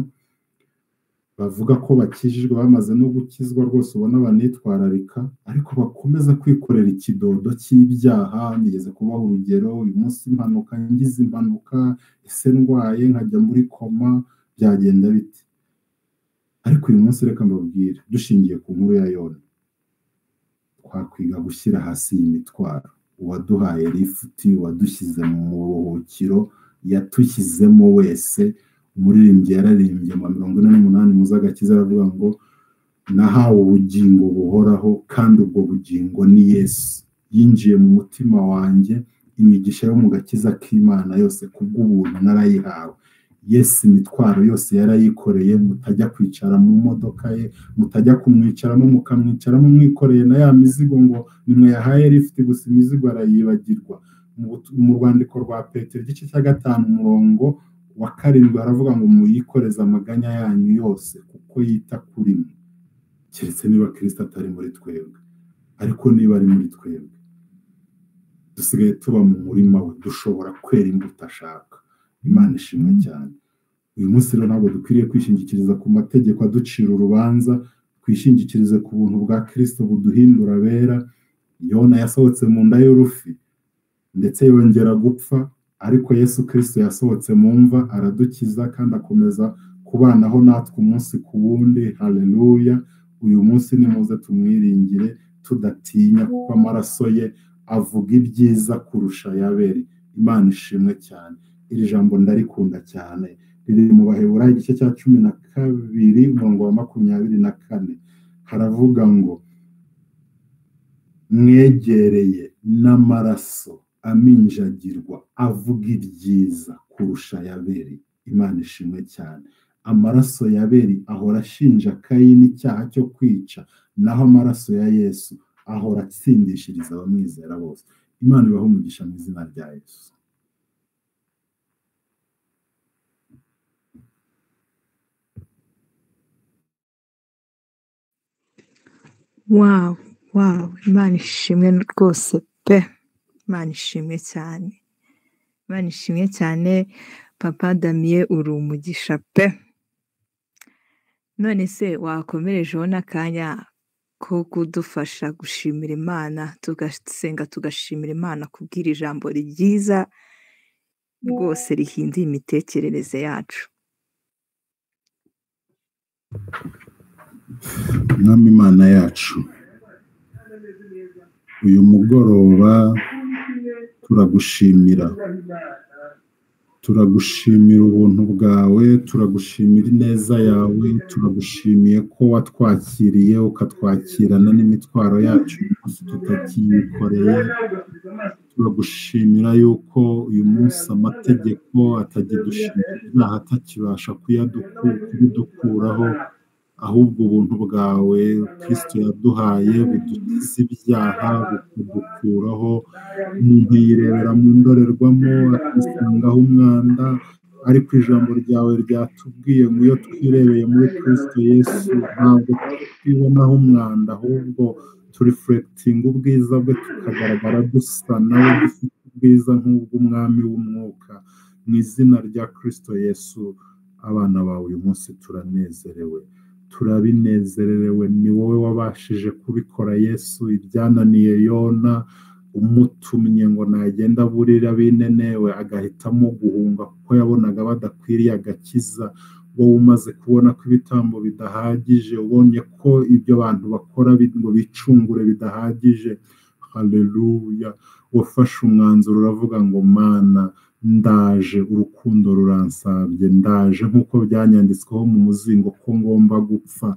bavuga ko bakijijwe bamaze no gukizwa rwose, ubona banitwararika, ariko bakomeza kwikorera ikidodo cy'ibyaha. Nigeze kubaha urugero, uyu munsi impanuka, ngize impanuka, ese ndwaye nkajya muri koma, byagenda bite? Ariko uyu munsi reka mbabwire, dushingiye ku nkuru ya Yona, twakwiga gushyira hasi iyi mitwaro. Uwaduhaye lifuti, wadushyize mu buruhukiro, yatushyizemo wese. Umuririmbyi yararimbye mu 48 muzagakiza aravuga ngo nahawe ubugingo buhoraho, kandi ubwo bugingo ni Yesu. Yinjiye mu mutima wanjye, imigisha yo mu gakiza k'Imana yose kubw'ubuntu narayihawe. Yesu imitwaro yose yarayikoreye, mutajya kwicara mu modoka ye, mutajya kumwicaramo mukamwicaramo mwikoreye na ya mizigo ngo nimwe yahaye lifuti gusa, imizigo arayibagirwa. Mu rwandiko rwa Petero igice cya 5 umurongo wa 7 aravuga ngo muyikoreze amaganya yanyu yose kuko yita kuri mwe. Keretse niba Kristo atari muri twebwe, ariko niba ari muri twebwe dusigaye tuba mu murima we, dushobora kwera imbuto ashaka. Imana ishimwe cyane. Uyu munsi rero ntabwo dukwiriye kwishingikiriza ku mategeko aducira urubanza, twishingikirize ku buntu bwa Kristo buduhindura abera. Yona yasohotse mu nda y'urufi ndetse yongera gupfa, ariko Yesu Kristo yasohotse mu mva aradukiza kandi akomeza kubanaho natwe umunsi ku wundi. Haleluya! Uyu munsi nimuze tumwiringire tudatinya, kuko amaraso ye avuga ibyiza kurusha ay'Abeli. Imana ishimwe cyane. Iri jambo ndarikunda cyane, riri mu Baheburayo igice cya 12 umurongo wa 24, haravuga ngo mwegereye n'amaraso aminjagirwa avuga ibyiza kurusha ay'Abeli. Imana ishimwe cyane. Amaraso ya Abeli ahora ashinja Kayini icyaha cyo kwica, naho amaraso ya Yesu ahora atsindishiriza abamwizera bose. Imana ibahe umugisha mu izina rya Yesu. Wow, wow, Imana ishimwe rwose pe. Imana ishimwe cyane. Imana ishimwe cyane. Papa Damien uri umugisha pe. None se wakomerejeho n'akanya ko kudufasha gushimira Imana, tugasenga tugashimira Imana kubwira ijambo ryiza rwose rihinduye imitekerereze yacu. Mwami Imana yacu, Uyu mugoroba turagushimira. Turagushimira ubuntu bwawe, turagushimira ineza yawe, turagushimiye ko watwakiriye ukatwakirana n'imitwaro yacu uyu munsi tutakiyikoreye. Turagushimira yuko uyu munsi amategeko atakidushimira ibyaha, atakibasha kubidukuraho, ahubwo ubuntu bwawe Kristo yaduhaye budukiza ibyaha, bukadukuraho. Umuntu yirebera mu ndorerwamo akisangaho umwanda, ariko ijambo ryawe ryatubwiye ngo iyo twirebeye muri Kristo Yesu ntabwo twibonaho umwanda, ahubwo turifurekitinga ubwiza bwe, tukagaragara dusa nawe, dufite ubwiza nk'ubw'umwami w'umwuka. Mu izina rya Kristo Yesu, abana bawe uyu munsi turanezerewe, turabinezerewe. Ni wowe wabashije kubikora Yesu. Ibyananiye Yona umutumye ngo nagenda aburira ab'inenewe, agahitamo guhunga kuko yabonaga badakwiriye agakiza. Wowe umaze kubona ko ibitambo bidahagije, ubonye ko ibyo abantu bakora ngo bicungure bidahagije, haleluya, wafashe umwanzuro uravuga ngo Mana ndaje, urukundo ruransabye, ndaje nk'uko byanyanditsweho mu muzingo ko ngomba gupfa,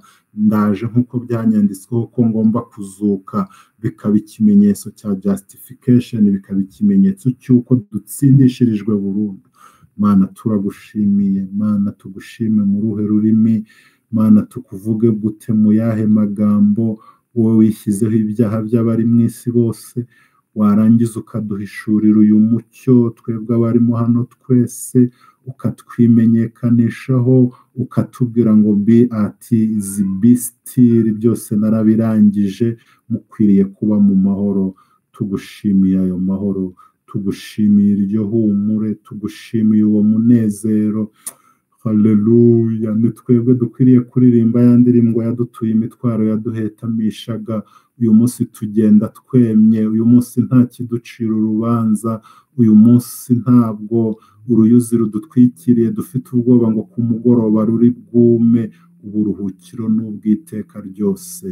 ndaje nk'uko byanyanditsweho ko ngomba kuzuka, bikaba ikimenyetso cya justification, bikaba ikimenyetso cy'uko dutsindishirijwe burundu. Mana turagushimiye, Mana tugushime mu ruhe rurimi, Mana tukuvuge gute mu yahe magambo? Wowe wishyizeho ibyaha by'abari mu isi bose, warangiza ukaduhishurira uyu mucyo twebwe abarimo hano twese, ukatwimenyekanishaho, ukatubwira ngo be at ease, be still, byose narabirangije, mukwiriye kuba mu mahoro. Tugushimiye ayo mahoro, tugushimiye iryo humure, tugushimiye uwo munezero. Haleluya, ni twebwe dukwiriye kuririmba ya ndirimbo yadutuye imitwaro yaduhetamishaga. Uyu munsi tugenda twemye, uyu munsi nta kiducira urubanza, uyu munsi ntabwo uruyuzi rudutwikiriye dufite ubwoba ngo ku mugoroba ruri bwume. Uburuhukiro n'ubw'iteka ryose.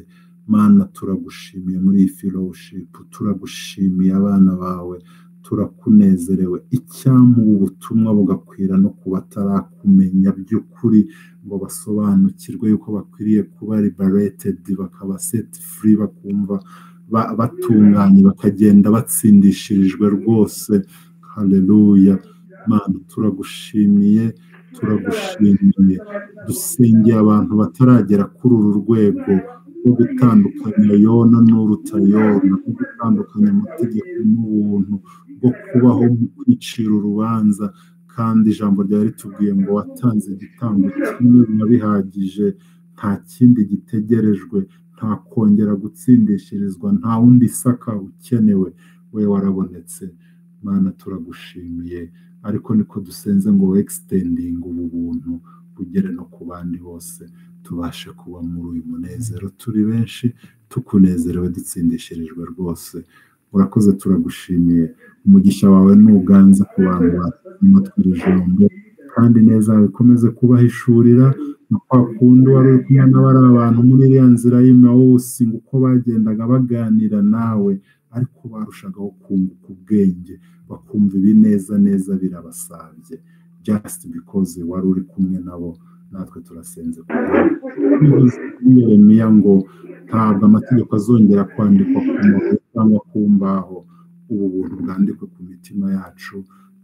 Mana turagushimiye muri iyi fellowship, turagushimiye abana bawe, turakunezerewe. Icyampa ubu butumwa bugakwira no ku batarakumenya by'ukuri, ngo basobanukirwe yuko bakwiriye kuba liberated, bakaba set free, bakumva batunganye, bakagenda batsindishirijwe rwose. Haleluya, Mana turagushimiye, turagushimiye. Dusengeye abantu bataragera kuri uru rwego rwo gutandukanya Yona n'uruta Yona, rwo gutandukanya amategeko n'ubuntu, bwo kubaho mu kwicira urubanza, kandi ijambo ryawe ritubwiye ngo watanze igitambo kimwe biba bihagije, nta kindi gitegerejwe, nta kongera gutsindishirizwa, nta wundi saka ukenewe, we warabonetse. Mana turagushimiye, ariko niko dusenze ngo extending ubu buntu bugere no ku bandi bose, tubashe kuba muri uyu munezero turi benshi, tukunezerewe, dutsindishirijwe rwose. Urakoze, turagushimiye. Umugisha wawe nuganza ku bantu bateze amatwi iri jambo, kandi neza yawe ikomeze kubahishurira na kwa kundi wari uri kumwe n'abari abantu muri iriya nzira y'Emawusi, ngo uko bagendaga baganira nawe ariko barushagaho kunguka ubwenge, bakumva ibineza neza birabasabye, just because wari uri kumwe nabo. Natwe turasenze Yeremiya ngo ntabwo amategeko azongera kwandikwa ku mabuye cyangwa ku mbaho, ubu buntu bwandikwe ku mitima yacu,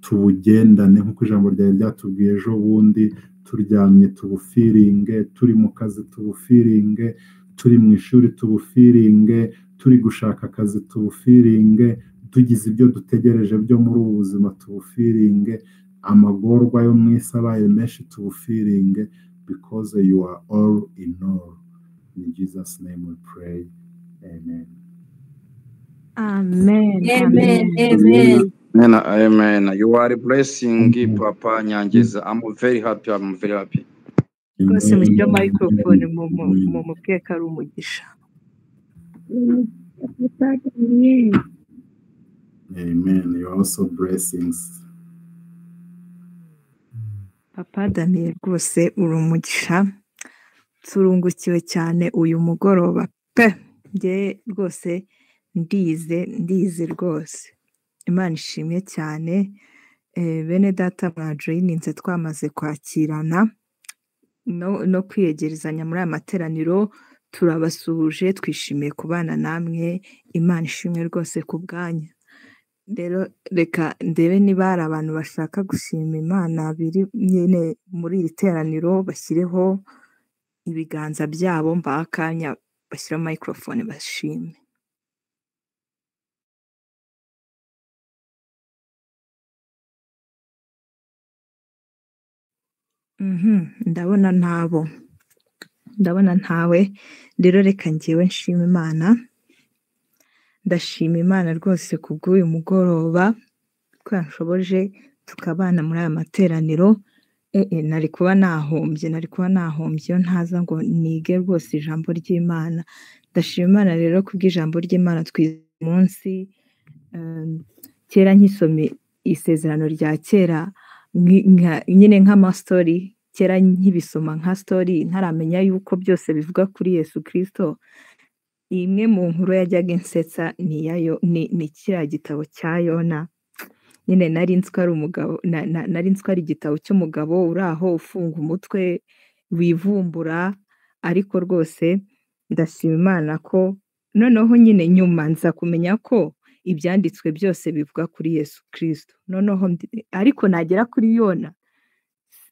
tubugendane nk'uko ijambo ryawe ryatubwiye ejo bundi. Turyamye tubufiringe, turi mu kazi tubufiringe, turi mu ishuri tubufiringe, turi gushaka akazi tubufiringe, tugize ibyo dutegereje byo muri ubu buzima tubufiringe, amagorwa yo mu isi abaye menshi tubufiringe, because you are all in all. In Jesus name we pray, amen. Amen. Amen. Amen. Amen. Amen. You are a blessing, Papa Nyangeza. I'm very happy. I'm very happy. Rwose mushyire microphone mu mubwiye ko ari umugisha. Amen. You are also blessings. Papa Daniel rwose uri umugisha, turungukiwe cyane uyu mugoroba pe. Njye rwose Ndize rwose. Imana ishimwe cyane. Bene data mwajoyininze twamaze kwakirana no kwiyegerezanya muri aya materaniro, turabasuhuje, twishimiye kubana namwe. Imana ishimwe rwose ku bwanyu. Rero reka ndebe niba hari abantu bashaka gushima Imana biri nyine muri iri teraniro, bashyireho ibiganza byabo, mbahe akanya bashyiraho microphone bashime. Ndabona ntabo, ndabona ntawe. Rero reka njyewe nshima Imana. Ndashima Imana rwose kubw'uyu mugoroba ko yanshoboje tukabana muri aya materaniro. Nari kuba nahombye, nari kuba nahombye iyo ntaza ngo nige rwose ijambo ry'Imana. Ndashima Imana rero kubw'ijambo ry'Imana twize uyu munsi. Kera nkisoma isezerano rya kera nyine nk'amastori, kera nkibisoma nka story ntaramenya yuko byose bivuga kuri Yesu Kristo. Imwe mu nkuru yajyaga insetsa ni kiriya gitabo cya Yona. Nyine nari nzi ko ari umugabo, nari nzi ko ari igitabo cy'umugabo uri aho ufunga umutwe wivumbura, ariko rwose ndashima Imana ko noneho nyine nyuma nza kumenya ko ibyanditswe byose bivuga kuri Yesu Kristo. Noneho ariko nagera kuri Yona,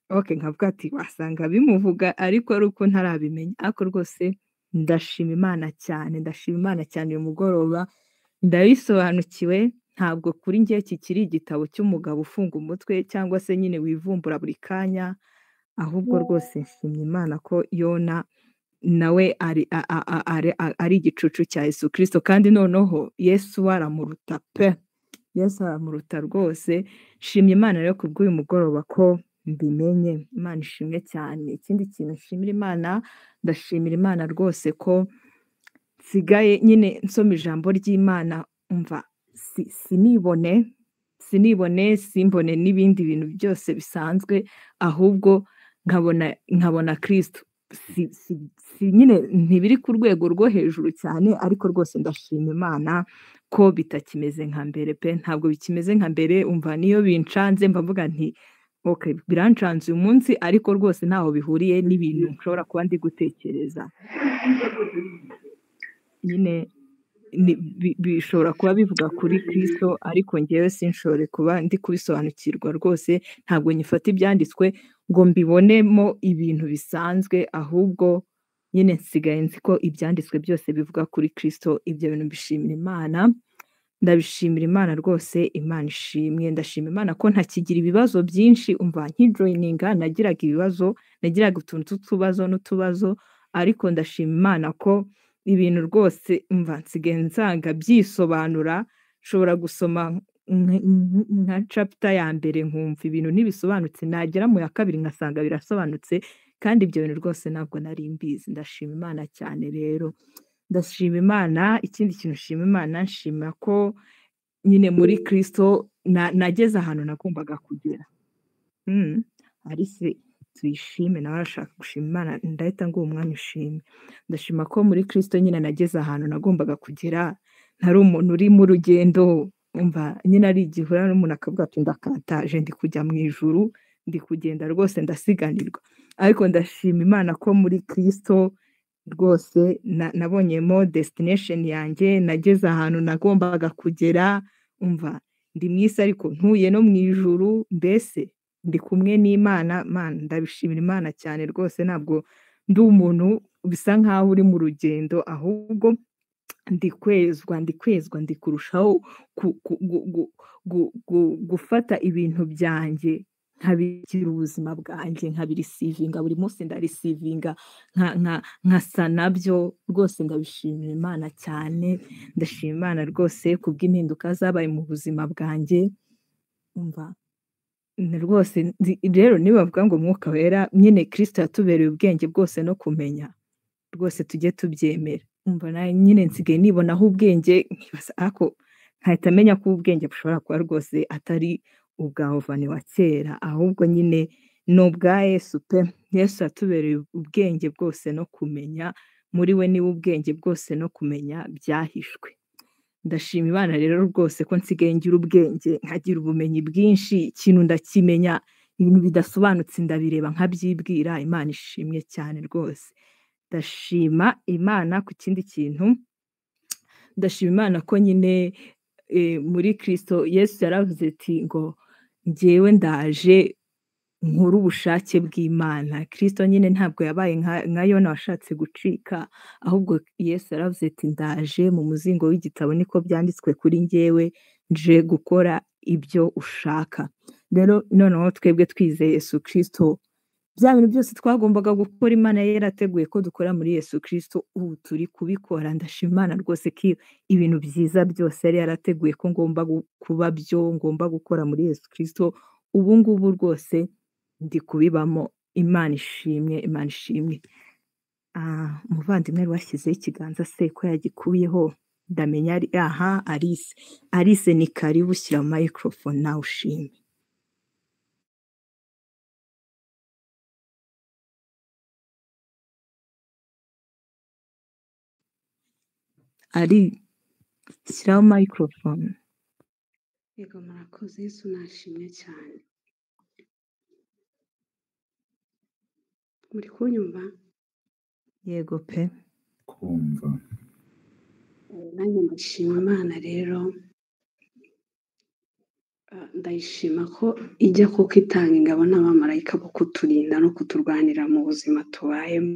okay, nkavuga ati wasanga bimuvuga ariko ari uko ntarabimenya. Ariko rwose ndashima Imana cyane, ndashima Imana cyane uyu mugoroba ndabisobanukiwe. Ntabwo kuri njye kikiri igitabo cy'umugabo ufunga umutwe cyangwa se nyine wivumbura buri kanya, ahubwo rwose nshimye Imana ko Yona nawe ari igicucu cya Yesu Kristo, kandi noneho Yesu aramuruta pe, Yesu aramuruta rwose. Nshimye Imana rero kubw'uyu mugoroba ko mbimenye. Imana ishimwe cyane. Ikindi kintu nshimira Imana, ndashimira Imana rwose ko nsigaye nyine nsoma ijambo ry'Imana, umva sinibone simbone n'ibindi bintu byose bisanzwe, ahubwo nkabona Kristo. Si nyine ntibiri ku rwego rwo hejuru cyane, ariko rwose ndashima Imana ko bitakimeze nka mbere pe, ntabwo bikimeze nka mbere. Umva niyo bincanze mba mvuga nti okay, birancanze uyu munsi, ariko rwose ntaho bihuriye n'ibintu nshobora kuba ndi gutekereza. Nyine bishobora kuba bivuga kuri Kristo, ariko njyewe sinshobore kuba ndi kubisobanukirwa rwose. Ntabwo nyifata ibyanditswe ngo mbibonemo ibintu bisanzwe, ahubwo nyine nsigaye nzi ko ibyanditswe byose bivuga kuri Kristo. Ibyo bintu mbishimira Imana, ndabishimira Imana rwose. Imana ishimwe. Ndashima Imana ko ntakigira ibibazo byinshi. Umva nkijoyininga nagiraga ibibazo, nagiraga utuntu tw'utubazo n'utubazo, ariko ndashima Imana ko ibintu rwose umva nsigaye nsanga byisobanura. Nshobora gusoma nka chapter ya mbere nkumva ibintu ntibisobanutse, nagera mu ya kabiri ngasanga birasobanutse, kandi ibyo bintu rwose ntabwo nari mbizi. Ndashima Imana cyane rero, ndashima Imana. Ikindi kintu nshima Imana, nshima ko nyine muri Kristo nageze ahantu nagombaga kugera. Alice tuyishime nawe arashaka gushima Imana, ndahita nguha umwanya ushime. Ndashima ko muri Kristo nyine nageze ahantu nagombaga kugera, ntari umuntu uri mu rugendo. Umva nyine ari igihe uhura n'umuntu akavuga ati ndakataje, ndi kujya mu ijuru, ndi kugenda rwose ndasiganirwa. Ariko ndashima Imana ko muri Kristo rwose nabonyemo destination yanjye, nageze ahantu nagombaga kugera. Umva ndi mu isi ariko ntuye no mu ijuru, mbese ndi kumwe n'Imana. Mana, ndabishimira Imana cyane rwose. Ntabwo ndi umuntu bisa nkaho uri mu rugendo, ahubwo ndi kwezwa, ndi kwezwa, ndi kurushaho gufata ibintu byanjye nkabigira ubuzima bwanjye, nkabirisivinga buri munsi, ndarisivinga nkasa nabyo rwose. Ndabishimira Imana cyane, ndashima Imana rwose kubw'impinduka zabaye mu buzima bwanjye. Umva rwose rero nibavuga ngo Umwuka Wera nyine Kristo yatubereye ubwenge bwose no kumenya, rwose tujye tubyemera. Umva nawe nyine nsigaye nibonaho ubwenge, nkibaza ariko nkahita menya ko ubwenge bushobora kuba rwose atari ubwa Ovani wa kera, ahubwo nyine ni ubwa Yesu pe. Yesu yatubereye ubwenge bwose no kumenya, muri we niwe ubwenge bwose no kumenya byahishwe. Ndashima Imana rero rwose ko nsigaye ngira ubwenge, nkagira ubumenyi bwinshi, ikintu ndakimenya, ibintu bidasobanutse ndabireba nkabyibwira. Imana ishimwe cyane rwose. Ndashima Imana ku kindi kintu, ndashima Imana ko nyine muri Kristo Yesu yaravuze ati ngo njyewe ndaje nkore ubushake bw'Imana. Kristo nyine ntabwo yabaye nka Yona washatse gucika, ahubwo Yesu yaravuze ati ndaje mu muzingo w'igitabo niko byanditswe kuri njyewe, nje gukora ibyo ushaka. Rero noneho twebwe twizeye Yesu Kristo, bya bintu byose twagombaga gukora Imana yari yarateguye ko dukora muri Yesu Kristo, ubu turi kubikora. Ndashima Imana rwose ko ibintu byiza byose yari yarateguye ko ngomba kuba byo ngomba gukora muri Yesu Kristo, ubu ngubu rwose ndi kubibamo. Imana ishimwe, Imana ishimwe. Umuvandimwe wari washyizeho ikiganza se ko yagikuyeho, ndamenya ari aha. Alice, Alice ni karibu, shyira microphone nawe ushime. Ari, shyiraho microphone. Yego murakoze, Yesu nashimwe cyane. Muri kunyumva? Yego pe. Kumva. Nanjye ndashima Imana rero, ndayishima ko ijya kuko itanga ingabo n'abamarayika bo kuturinda no kuturwanira mu buzima tubayemo.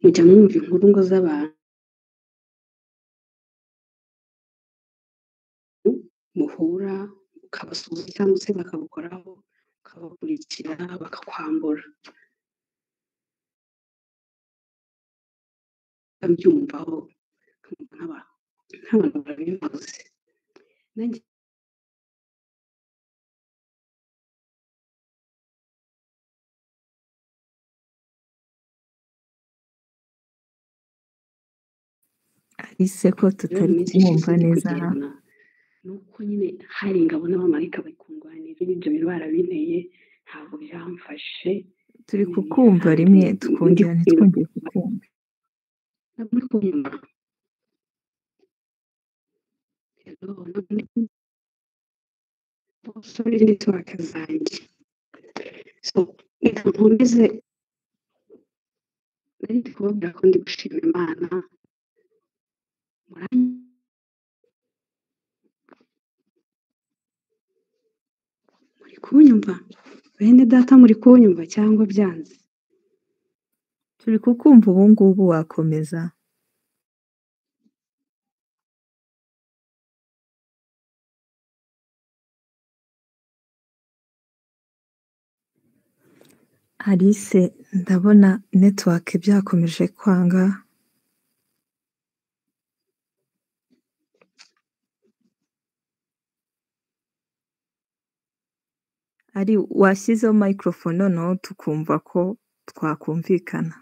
Mujya mwumva inkuru ngo z'abantu muhura ukabasuhuza cyangwa se bakagukoraho, ukabakurikira bakakwambura. Mbyumvaho nk'abantu barabivuze. Nanjye Alice ko rero mu tutari minsi ishize kumwumva ndi neza. kugendana nuko nyine hari ingabo n'abamarayika bari kundwanira, ibyo bintu barabinteye ntabwo byamfashe. Turi kukumva rimwe Ndi tukongera ntitwongere kukumva. muri kunyumva? Hello, sorry, network zanjye. So reka nkomeze, nari ndi kubabwira ko ndi gushima Imana. Muri kunyumva bene data, muri kunyumva cyangwa byanze? Turi kukumva ubu ngubu, wakomeza. Alice ndabona network byakomeje kwanga. Ari washyizeho microphone noneho tukumva ko twakumvikana.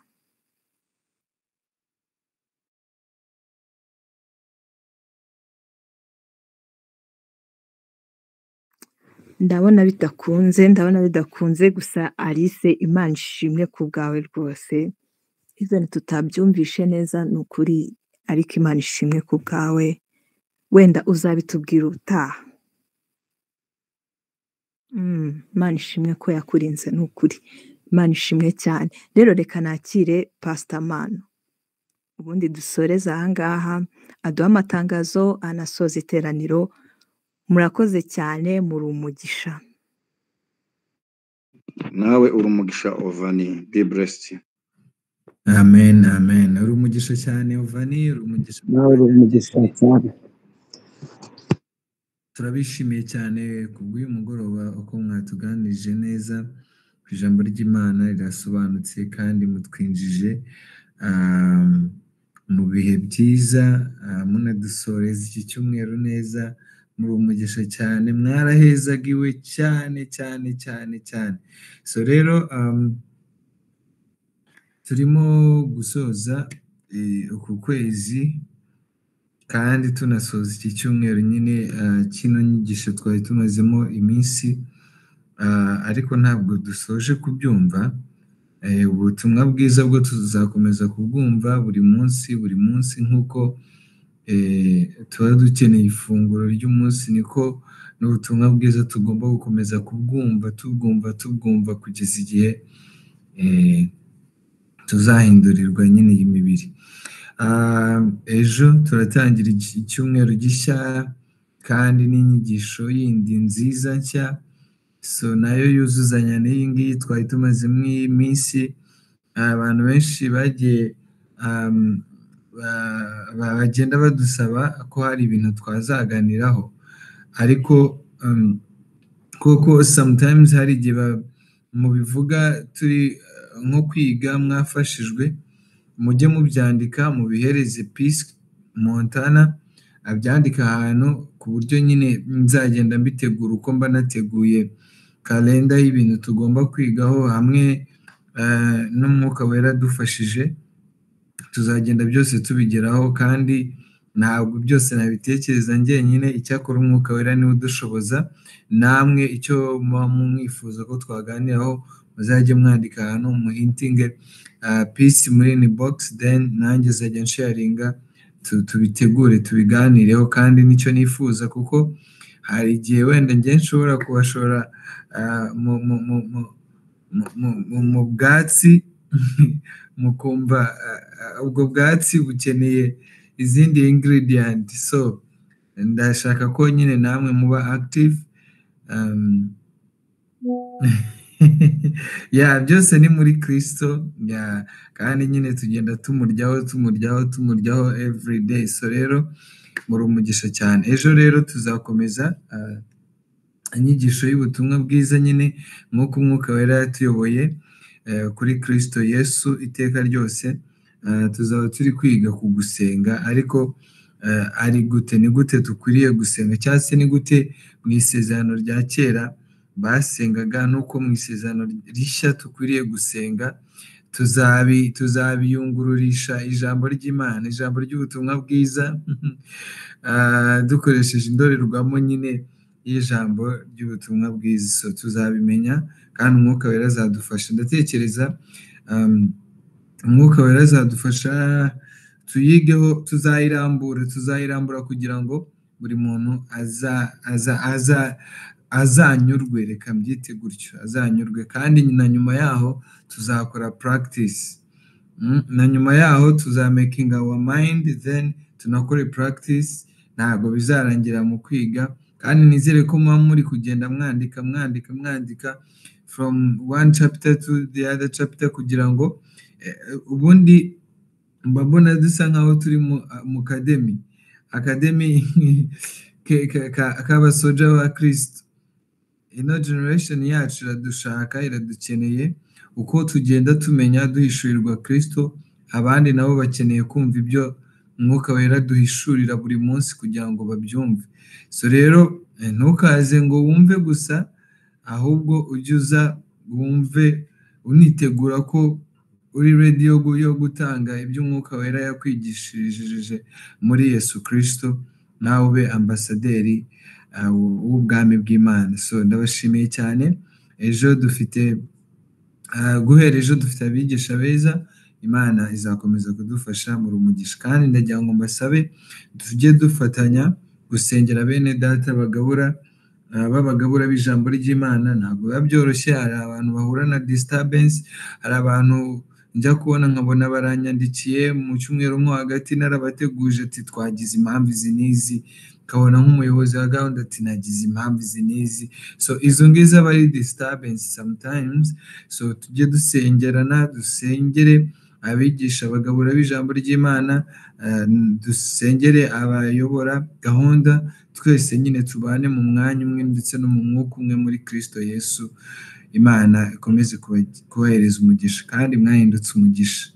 Ndabona bidakunze, ndabona bidakunze. Gusa Alice, Imana ishimwe ku bwawe rwose. Even tutabyumvishe neza ni ukuri, ariko Imana ishimwe ku bwawe. Wenda uzabitubwira ubutaha. Imana ishimwe ko yakurinze ni ukuri. Imana ishimwe cyane. Rero reka nakire Pastor Mano, ubundi dusoreze aha ngaha, aduhe amatangazo anasoza iteraniro. Murakoze cyane, muri umugisha. Nawe uri umugisha Ovani, be blessed. Amen, amen. Uri umugisha cyane Ovani, uri umugisha. Nawe uri umugisha cyane. Turabishimiye cyane kubw'uyu mugoroba uko mwatuganirije neza ku ijambo ry'Imana, rirasobanutse kandi mutwinjije mu bihe byiza, munadusoreza iki cyumweru neza. Muri umugisha cyane, mwarahezagiwe cyane cyane cyane cyane. So rero turimo gusoza uku kwezi Kandi tunasoza iki cyumweru nyine, kino nyigisho twari tumazemo iminsi, ariko ntabwo dusoje kubyumva. Ubutumwa bwiza bwo tuzakomeza kubwumva buri munsi buri munsi, nk'uko tuba dukeneye ifunguro ry'umunsi, niko n'ubutumwa bwiza tugomba gukomeza kubwumva, tubwumva, tubwumva kugeza igihe tuzahindurirwa nyine iyi mibiri. Ejo turatangira icyumweru gishya kandi n'inyigisho yindi nziza nshya, so nayo yuzuzanya n'iyi ngiyi twari tumazemo iminsi. Abantu benshi bagiye bagenda badusaba ko hari ibintu twazaganiraho, ariko koko sometimes hari igihe mubivuga turi nko kwiga mwafashijwe, mujye mubyandika mubihereze Peace Montana abyandika ahantu, ku buryo nyine nzagenda mbitegura uko mba nateguye kalenda y'ibintu tugomba kwigaho hamwe n'Umwuka Wera adufashije, tuzagenda byose tubigeraho. Kandi ntabwo byose nabitekereza njyenyine, icyakora Umwuka Wera niwe udushoboza. Namwe icyo muba mwifuza ko twaganiraho muzajye mwandika ahantu, muhintinge Peace muri inbox, then nanjye nzajya nsharinga, tubitegure tubiganireho. Kandi nicyo nifuza, kuko hari igihe wenda njye nshobora kubashora mu bwatsi, mukumva ubwo bwatsi bukeneye izindi ingredient. So ndashaka ko nyine namwe muba active. Ya, byose ni muri Kristo, ya, kandi nyine tugenda tumuryaho, tumuryaho, tumuryaho every day. So rero muri umugisha cyane. Ejo rero tuzakomeza inyigisho y'ubutumwa bwiza nyine nk'uko Umwuka Wera yatuyoboye kuri Kristo Yesu iteka ryose. Tuzaba turi kwiga ku gusenga, ariko ari gute, ni gute dukwiriye gusenga, cyangwa se ni gute mu isezerano rya kera basengaga n'uko mu isezerano rishya dukwiriye gusenga. Tuzabiyungururisha ijambo ry'Imana, ijambo ry'ubutumwa bwiza, dukoresheje indorerwamo nyine y'ijambo ry'ubutumwa bwiza. So tuzabimenya kandi Umwuka Wera azadufasha. Ndatekereza Umwuka Wera azadufasha tuyigeho, tuzayirambura kugira ngo buri muntu azanyurwe, reka mbyite gutyo, azanyurwe. Kandi na nyuma yaho tuzakora practice, na nyuma yaho tuzamakinga our mind, then tunakore practice. Ntabwo bizarangira mu kwiga, kandi nizere ko muba muri kugenda mwandika, mwandika, mwandika from one chapter to the other chapter, kugira ngo ubundi mba mbona dusa nkaho turi mu academy k'abasoja ba Kristo. Ino generation yacu iradushaka, iradukeneye. Uko tugenda tumenya duhishurirwa Kristo, abandi nabo bakeneye kumva ibyo Umwuka Wera duhishurira buri munsi kugira ngo babyumve. So rero ntukaze ngo wumve gusa, ahubwo ujye uza wumve unitegura ko uri ready yo gutanga ibyo Umwuka Wera yakwigishirije muri Yesu Kristo, nawe ube ambasaderi w'ubwami bw'Imana. So ndabashimiye cyane. Ejo dufite, guhera ejo dufite abigisha beza, Imana izakomeza kudufasha mu rumugisha. Kandi ndagira ngo mbasabe tujye dufatanya gusengera bene data bagabura, b'abagabura b'ijambo ry'Imana. Ntabwo biba byoroshye, hari abantu bahura na disturbance, hari abantu njya kubona nkabona baranyandikiye mu cyumweru nko hagati narabateguje ati twagize impamvu izi n'izi, nkabona nk'umuyobozi wa gahunda ati nagize impamvu izi n'izi. So izo ngizo aba ari disturbance sometimes. So tujye dusengerana, dusengere abigisha abagabura b'ijambo ry'Imana, dusengere abayobora gahunda, twese nyine tubane mu mwanya umwe ndetse no mu mwuka umwe muri Kristo Yesu. Imana ikomeze kubahereza umugisha, kandi mwahindutse umugisha.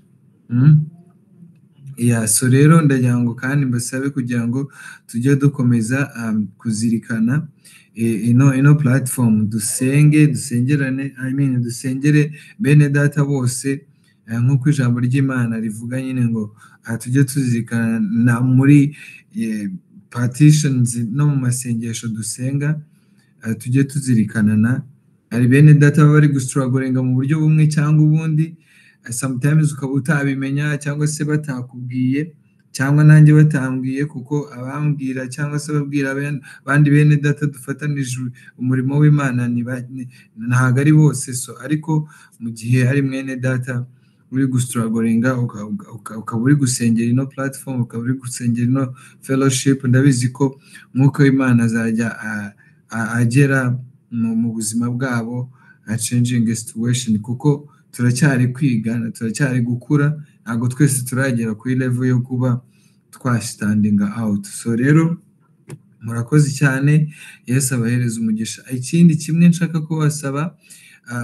Ya, so rero ndagira ngo kandi mbasabe kugira ngo tujye dukomeza kuzirikana ino platform, dusenge, dusengerane, I mean dusengere bene data bose. Nk'uko ijambo ry'Imana rivuga nyine ngo tujye tuzirikana muri petitions no mu masengesho dusenga, tujye tuzirikanana. Hari bene data baba bari gustrugglinga mu buryo bumwe cyangwa ubundi, sometimes ukaba utabimenya cyangwa se batakubwiye cyangwa nanjye batambwiye, kuko abambwira cyangwa se ababwira abandi bene data dufatanije umurimo w'Imana ntabwo ari bose. So ariko mu gihe hari mwene data uri gustrugglinga, ukaba uri gusengera ino platform, ukaba uri gusengera ino fellowship, ndabizi ko Umwuka w'Imana azajya agera mu buzima bwabo, changing situation, kuko turacyari kwiga, turacyari gukura, ntabwo twese turagera kuri level yo kuba twastandinga out. So rero murakoze cyane, Yesu abahereza umugisha. Ikindi kimwe nshaka kubasaba,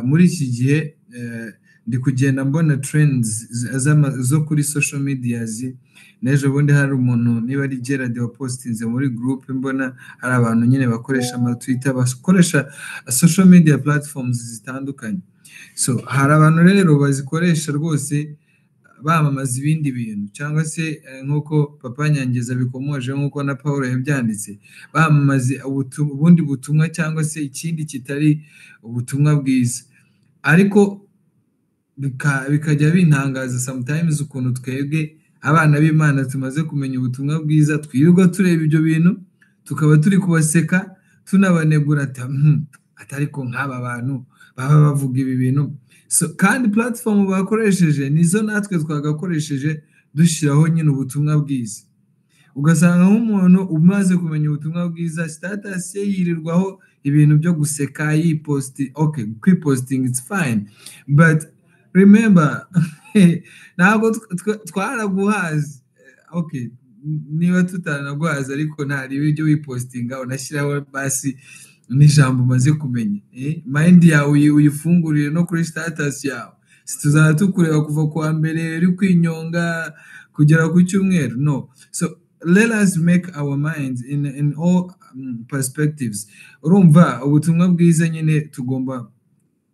muri iki gihe ndi kugenda mbona trends zo kuri social medias. N'ejo bundi hari umuntu, niba ari Gerard, wapostinze muri group, mbona hari abantu nyine bakoresha ama Twitter, bakoresha social media platforms zitandukanye. So hari abantu rero bazikoresha rwose bamamaza ibindi bintu, cyangwa se nk'uko Papa Nyangeza bikomoje, nk'uko na Paul yabyanditse, bamamaza ubundi butumwa cyangwa se ikindi kitari ubutumwa bwiza. Ariko bikajya bintangaza sometimes ukuntu twebwe abana b'Imana tumaze kumenya ubutumwa bwiza twirirwa tureba ibyo bintu, tukaba turi kubaseka tunabanegura, atari ko nk'aba bantu baba bavuga ibi bintu. So, kandi platform bakoresheje nizo natwe twagakoresheje dushyiraho nyine ubutumwa bwiza. Ugasanga nk'umuntu umaze kumenya ubutumwa bwiza, status ye yirirwaho ibintu byo guseka, yiposti. Okay, kwiposting it's fine, but remember ntabwo twaraguhaze. Okay, niba tutanaguhaze, ariko ntareba ibyo wipostinga, unashyiraho basi n'ijambo umaze kumenya. Mind yawe uyifungurire no kuri status yawe. Tuzaba tukureba kuva kuwa mbere uri kwinyonga kugera ku cyumweru? No. So let us make our minds in all perspectives. Urumva ubutumwa bwiza nyine tugomba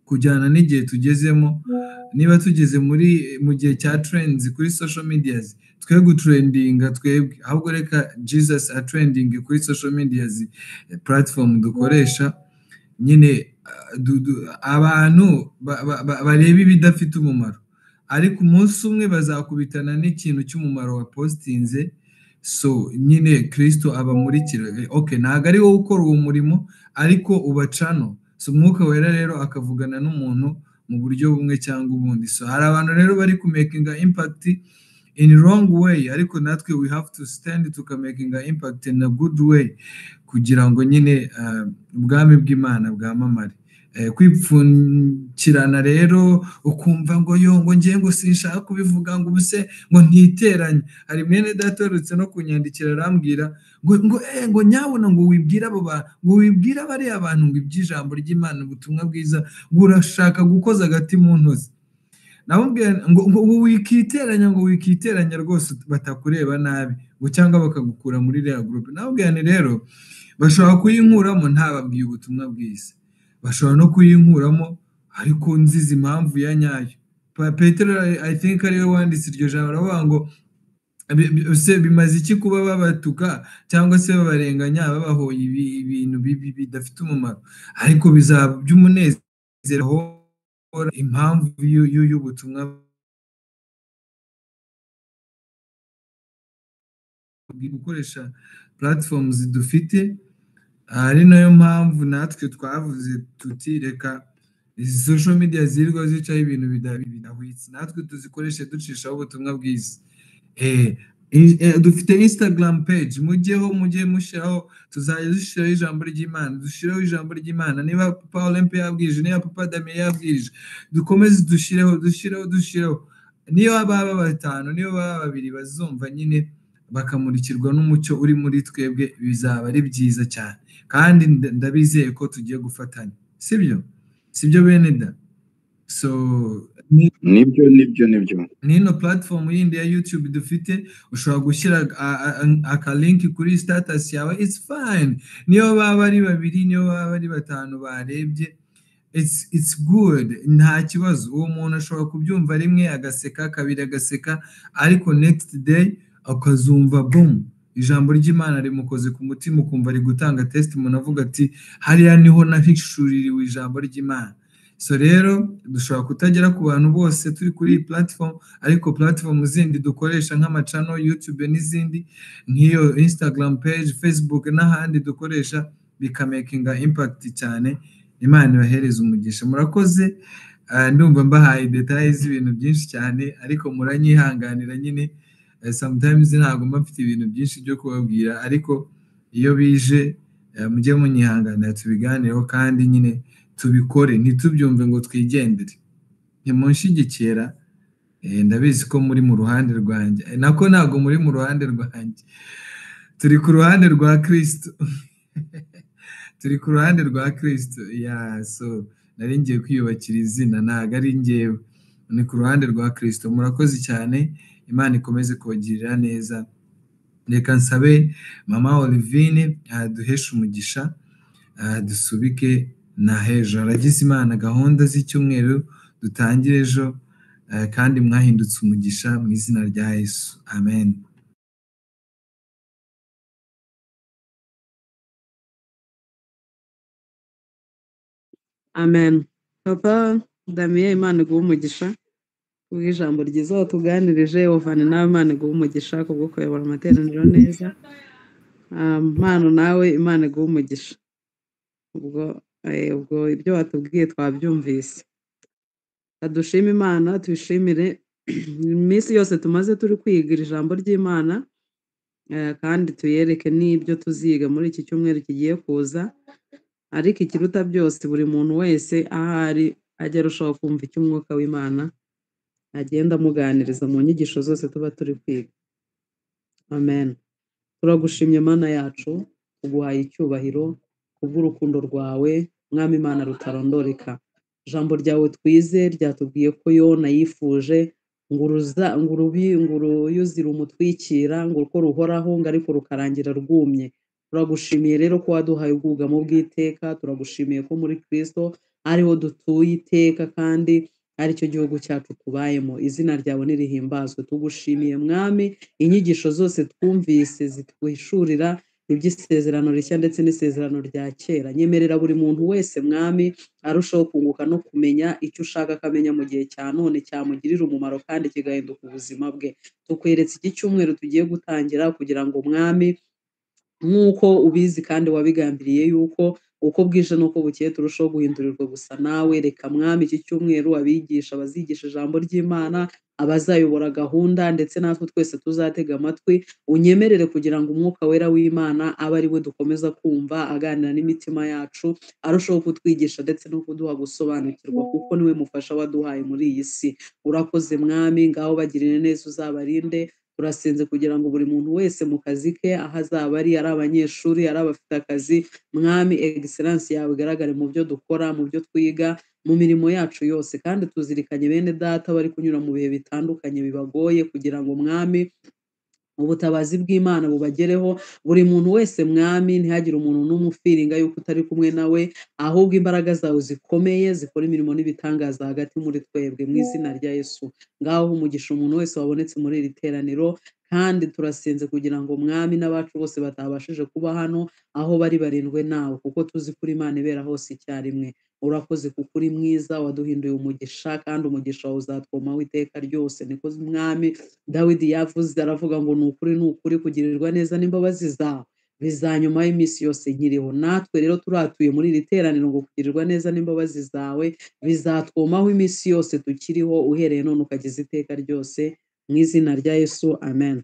kujyana n'igihe tugezemo. Niba tugeze muri mu gihe cya trends kuri social medias, twe gutrendinga twebwe, ahubwo reka Jesus atrending kuri social medias platform dukoresha nyine. Abantu bareba ibidafite umumaro, ariko umunsi umwe bazakubitana n'ikintu cy'umumaro wa postinze. So nyine Kristo abamurikira. Okay, ntabwo ari wowe ukora uwo murimo, ariko ubacano. So Umwuka Wera rero akavugana n'umuntu mu buryo bumwe cyangwa ubundi. So hari abantu rero bari kumakinga impact in wrong way, ariko natwe we have to stand tukamakinga impact in a good way, kugira ngo nyine ubwami bw'Imana bwamamare. Kwipfundikirana rero ukumva ngo yo ngo ngiye ngo sinshaka kubivuga, ngo ubuse ngo ntiteranye. Hari mwene data uherutse no kunyandikira, arambwira ngo nyabona ngo wibwire abo bantu, ngo wibwire bariya bantu ngo iby'ijambo ry'Imana, ubutumwa bwiza, ngo urashaka gukoza agati mu ntozi. Namubwiye ngo wikiteranya, ngo wikiteranya rwose, batakureba nabi ngo cyangwa bakagukura muri iriya groupe. Namubwiye nti rero bashobora kuyinkuramo ntababwiye ubutumwa bwiza, bashobora no kuyinkuramo ariko nzizi impamvu ya nyayo. Petero, I think ariwe wanditse iryo jambo, aravuga ngo se bimaze iki kuba babatuka cyangwa se babarenganya, babahoye ibintu bibi bidafite umumaro, ariko bizaba by'umunezero impamvu y'ubutumwa gukoresha platforms dufite. Ari nayo mpamvu natwe twavuze tuti reka izi social media zirirwa zicaho ibintu bidahwitse, natwe tuzikoreshe ducishaho ubutumwa bwiza. Dufite Instagram page, mujyeho, mujye mushyiraho, tuzajya dushyiraho ijambo ry'Imana, dushyiraho ijambo ry'Imana. Niba Papa Olympe yabwirije, niba Papa Damien yabwirije, dukomeze dushyireho, dushyireho, dushyireho. Niyo baba batanu, niyo baba babiri bazumva nyine bakamurikirwa n'umucyo uri muri twebwe, bizaba ari byiza cyane. Kandi ndabizeye ko tugiye gufatanya, sibyo? Sibyo bene da? So Nibyo, nibyo, nibyo. Nino platform yindi ya YouTube dufite, ushobora gushyira akalink kuri status yawe, it's fine. Niyo baba ari babiri, niyo baba ari batanu barebye. It's good, nta kibazo. Uwo muntu ashobora kubyumva rimwe agaseka, kabiri agaseka, ariko next day akazumva boom, ijambo ry'Imana rimukoze ku mutima, ukumva ari gutanga testimony avuga ati hariya niho nahishuririwe ijambo ry'Imana. So rero dushobora kutagera ku bantu bose turi kuri iyi platform, ariko platform zindi dukoresha nk'amacano, YouTube n'izindi, nk'iyo Instagram page, Facebook n'ahandi dukoresha, bikamakinga impact cyane. Imana ibahereze umugisha. Murakoze. Ndumva mbahaye details z'ibintu byinshi cyane, ariko muranyihanganira nyine. Sometimes ntabwo mba mfite ibintu byinshi byo kubabwira, ariko iyo bije mujye munyihanganira tubiganireho, kandi nyine tubikore, ntitubyumve ngo twigendere. Ntimunshigikira, ndabizi ko muri mu ruhande rwanjye, nako ntabwo muri mu ruhande rwanjye, turi ku ruhande rwa Kristo. Turi ku ruhande rwa Kristo. Yeah, so nari ngiye kwiyubakira izina, ntabwo ari njyewe, ni ku ruhande rwa Kristo. Murakoze cyane, Imana ikomeze kubagirira neza. Reka nsabe mama Olivine aduheshe umugisha, dusubike na hejo. Aragize Imana gahunda z'icyumweru dutangire ejo, kandi mwahindutse umugisha mu izina rya Yesu. Amen. Amen. Papa Damien, Imana iguhe umugisha kubw'ijambo ryiza watuganirije. Ovani nawe Imana iguhe umugisha kubwo kuyobora amateraniro neza. Mpano nawe Imana iguhe umugisha. Ubwo ibyo watubwiye twabyumvise. Dushime Imana, tuyishimire iminsi yose tumaze turi kwiga ijambo ry'Imana, kandi tuyereke n'ibyo tuziga muri iki cyumweru kigiye kuza. Ariko ikiruta byose, buri muntu wese ahari ajya arushaho kumva icyo umwuka w'Imana agenda amuganiriza mu nyigisho zose tuba turi kwiga. Amen. Turagushimye Mana yacu, tuguhaye icyubahiro kubw'urukundo rwawe, Mwami Imana rutarondoreka. Ijambo ryawe twize ryatubwiye ko Yona yifuje ngo uruyuzi rumutwikira, ngo uko ruhoraho, ngo ariko rukarangira rwumye. Turagushimiye rero ko waduhaye ubwugamo bw'iteka, turagushimiye ko muri Kristo ariho dutuye iteka kandi aricyo gihugu cyacu tubayemo. Izina ryawe nirihimbazwe. Tugushimiye Mwami, inyigisho zose twumvise zitwishurira iby'isezerano rishya ndetse n'isezerano rya kera. Nyemerera buri muntu wese Mwami arushaho kunguka no kumenya icyo ushaka akamenya mu gihe cya none cyamugirira umumaro kandi kigahinduka ubuzima bwe. Tukweretse iki cyumweru tugiye gutangira kugira ngo Mwami, nk'uko ubizi kandi wabigambiriye yuko uko bwije n'uko bukeye turushaho guhindurirwa gusa nawe. Reka Mwami iki cyumweru abigisha abazigisha ijambo ry'Imana, abazayobora gahunda ndetse natwe twese tuzatega amatwi, unyemerere kugira ngo umwuka wera w'Imana abe ari we dukomeza kumva aganira n'imitima yacu, arushaho kutwigisha ndetse no kuduha gusobanukirwa, kuko niwe mufasha waduhaye muri iyi si. Urakoze Mwami, ngaho bagirire neza, uzabarinde. Turasenze kugira ngo buri muntu wese mu kazi ke, aho azaba ari abanyeshuri, ari abafite akazi, Mwami excellence yawe igaragare mu byo dukora, mu byo twiga, mu mirimo yacu yose. Kandi tuzirikanye bene data bari kunyura mu bihe bitandukanye bibagoye, kugira ngo Mwami ubutabazi bw'Imana bubagereho. Buri muntu wese Mwami, ntihagire umuntu n'umwe ufiringa yuko utari kumwe nawe, ahubwo imbaraga zawe zikomeye zikora imirimo n'ibitangaza hagati muri twebwe, mu izina rya Yesu. Ngaho umugisha umuntu wese wabonetse muri iri teraniro, kandi turasenze kugira ngo Mwami n'abacu bose batabashije kuba hano aho bari barindwe nawe, kuko tuzi kuri Imana ibera hose icyarimwe. Urakoze kuko uri mwiza, waduhinduye umugisha, kandi umugisha wawe uzatwomaho iteka ryose. Niko Mwami Dawidi yavuze, aravuga ngo ni ukuri, ni ukuri kugirirwa neza n'imbabazi zawe bizanyuma y'iminsi yose nkiriho. Natwe rero turatuye muri iri teraniro ngo kugirirwa neza n'imbabazi zawe bizatwomaho iminsi yose tukiriho, uhereye none ukageza iteka ryose, mu izina rya Yesu, amen.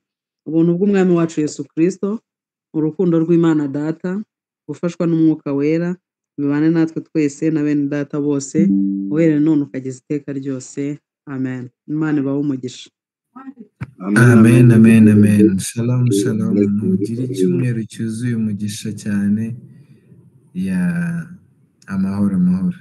Ubuntu bw'Umwami wacu Yesu Kristo, urukundo rw'Imana Data, gufashwa n'Umwuka Wera, bibane natwe twese na bene data bose, uhereye none ukageza iteka ryose, amen. Imana ibahe umugisha. Amen, amen, amen. Shalom, shalom. Mugire icyumweru cyuzuye umugisha cyane. Ya amahoro, amahoro.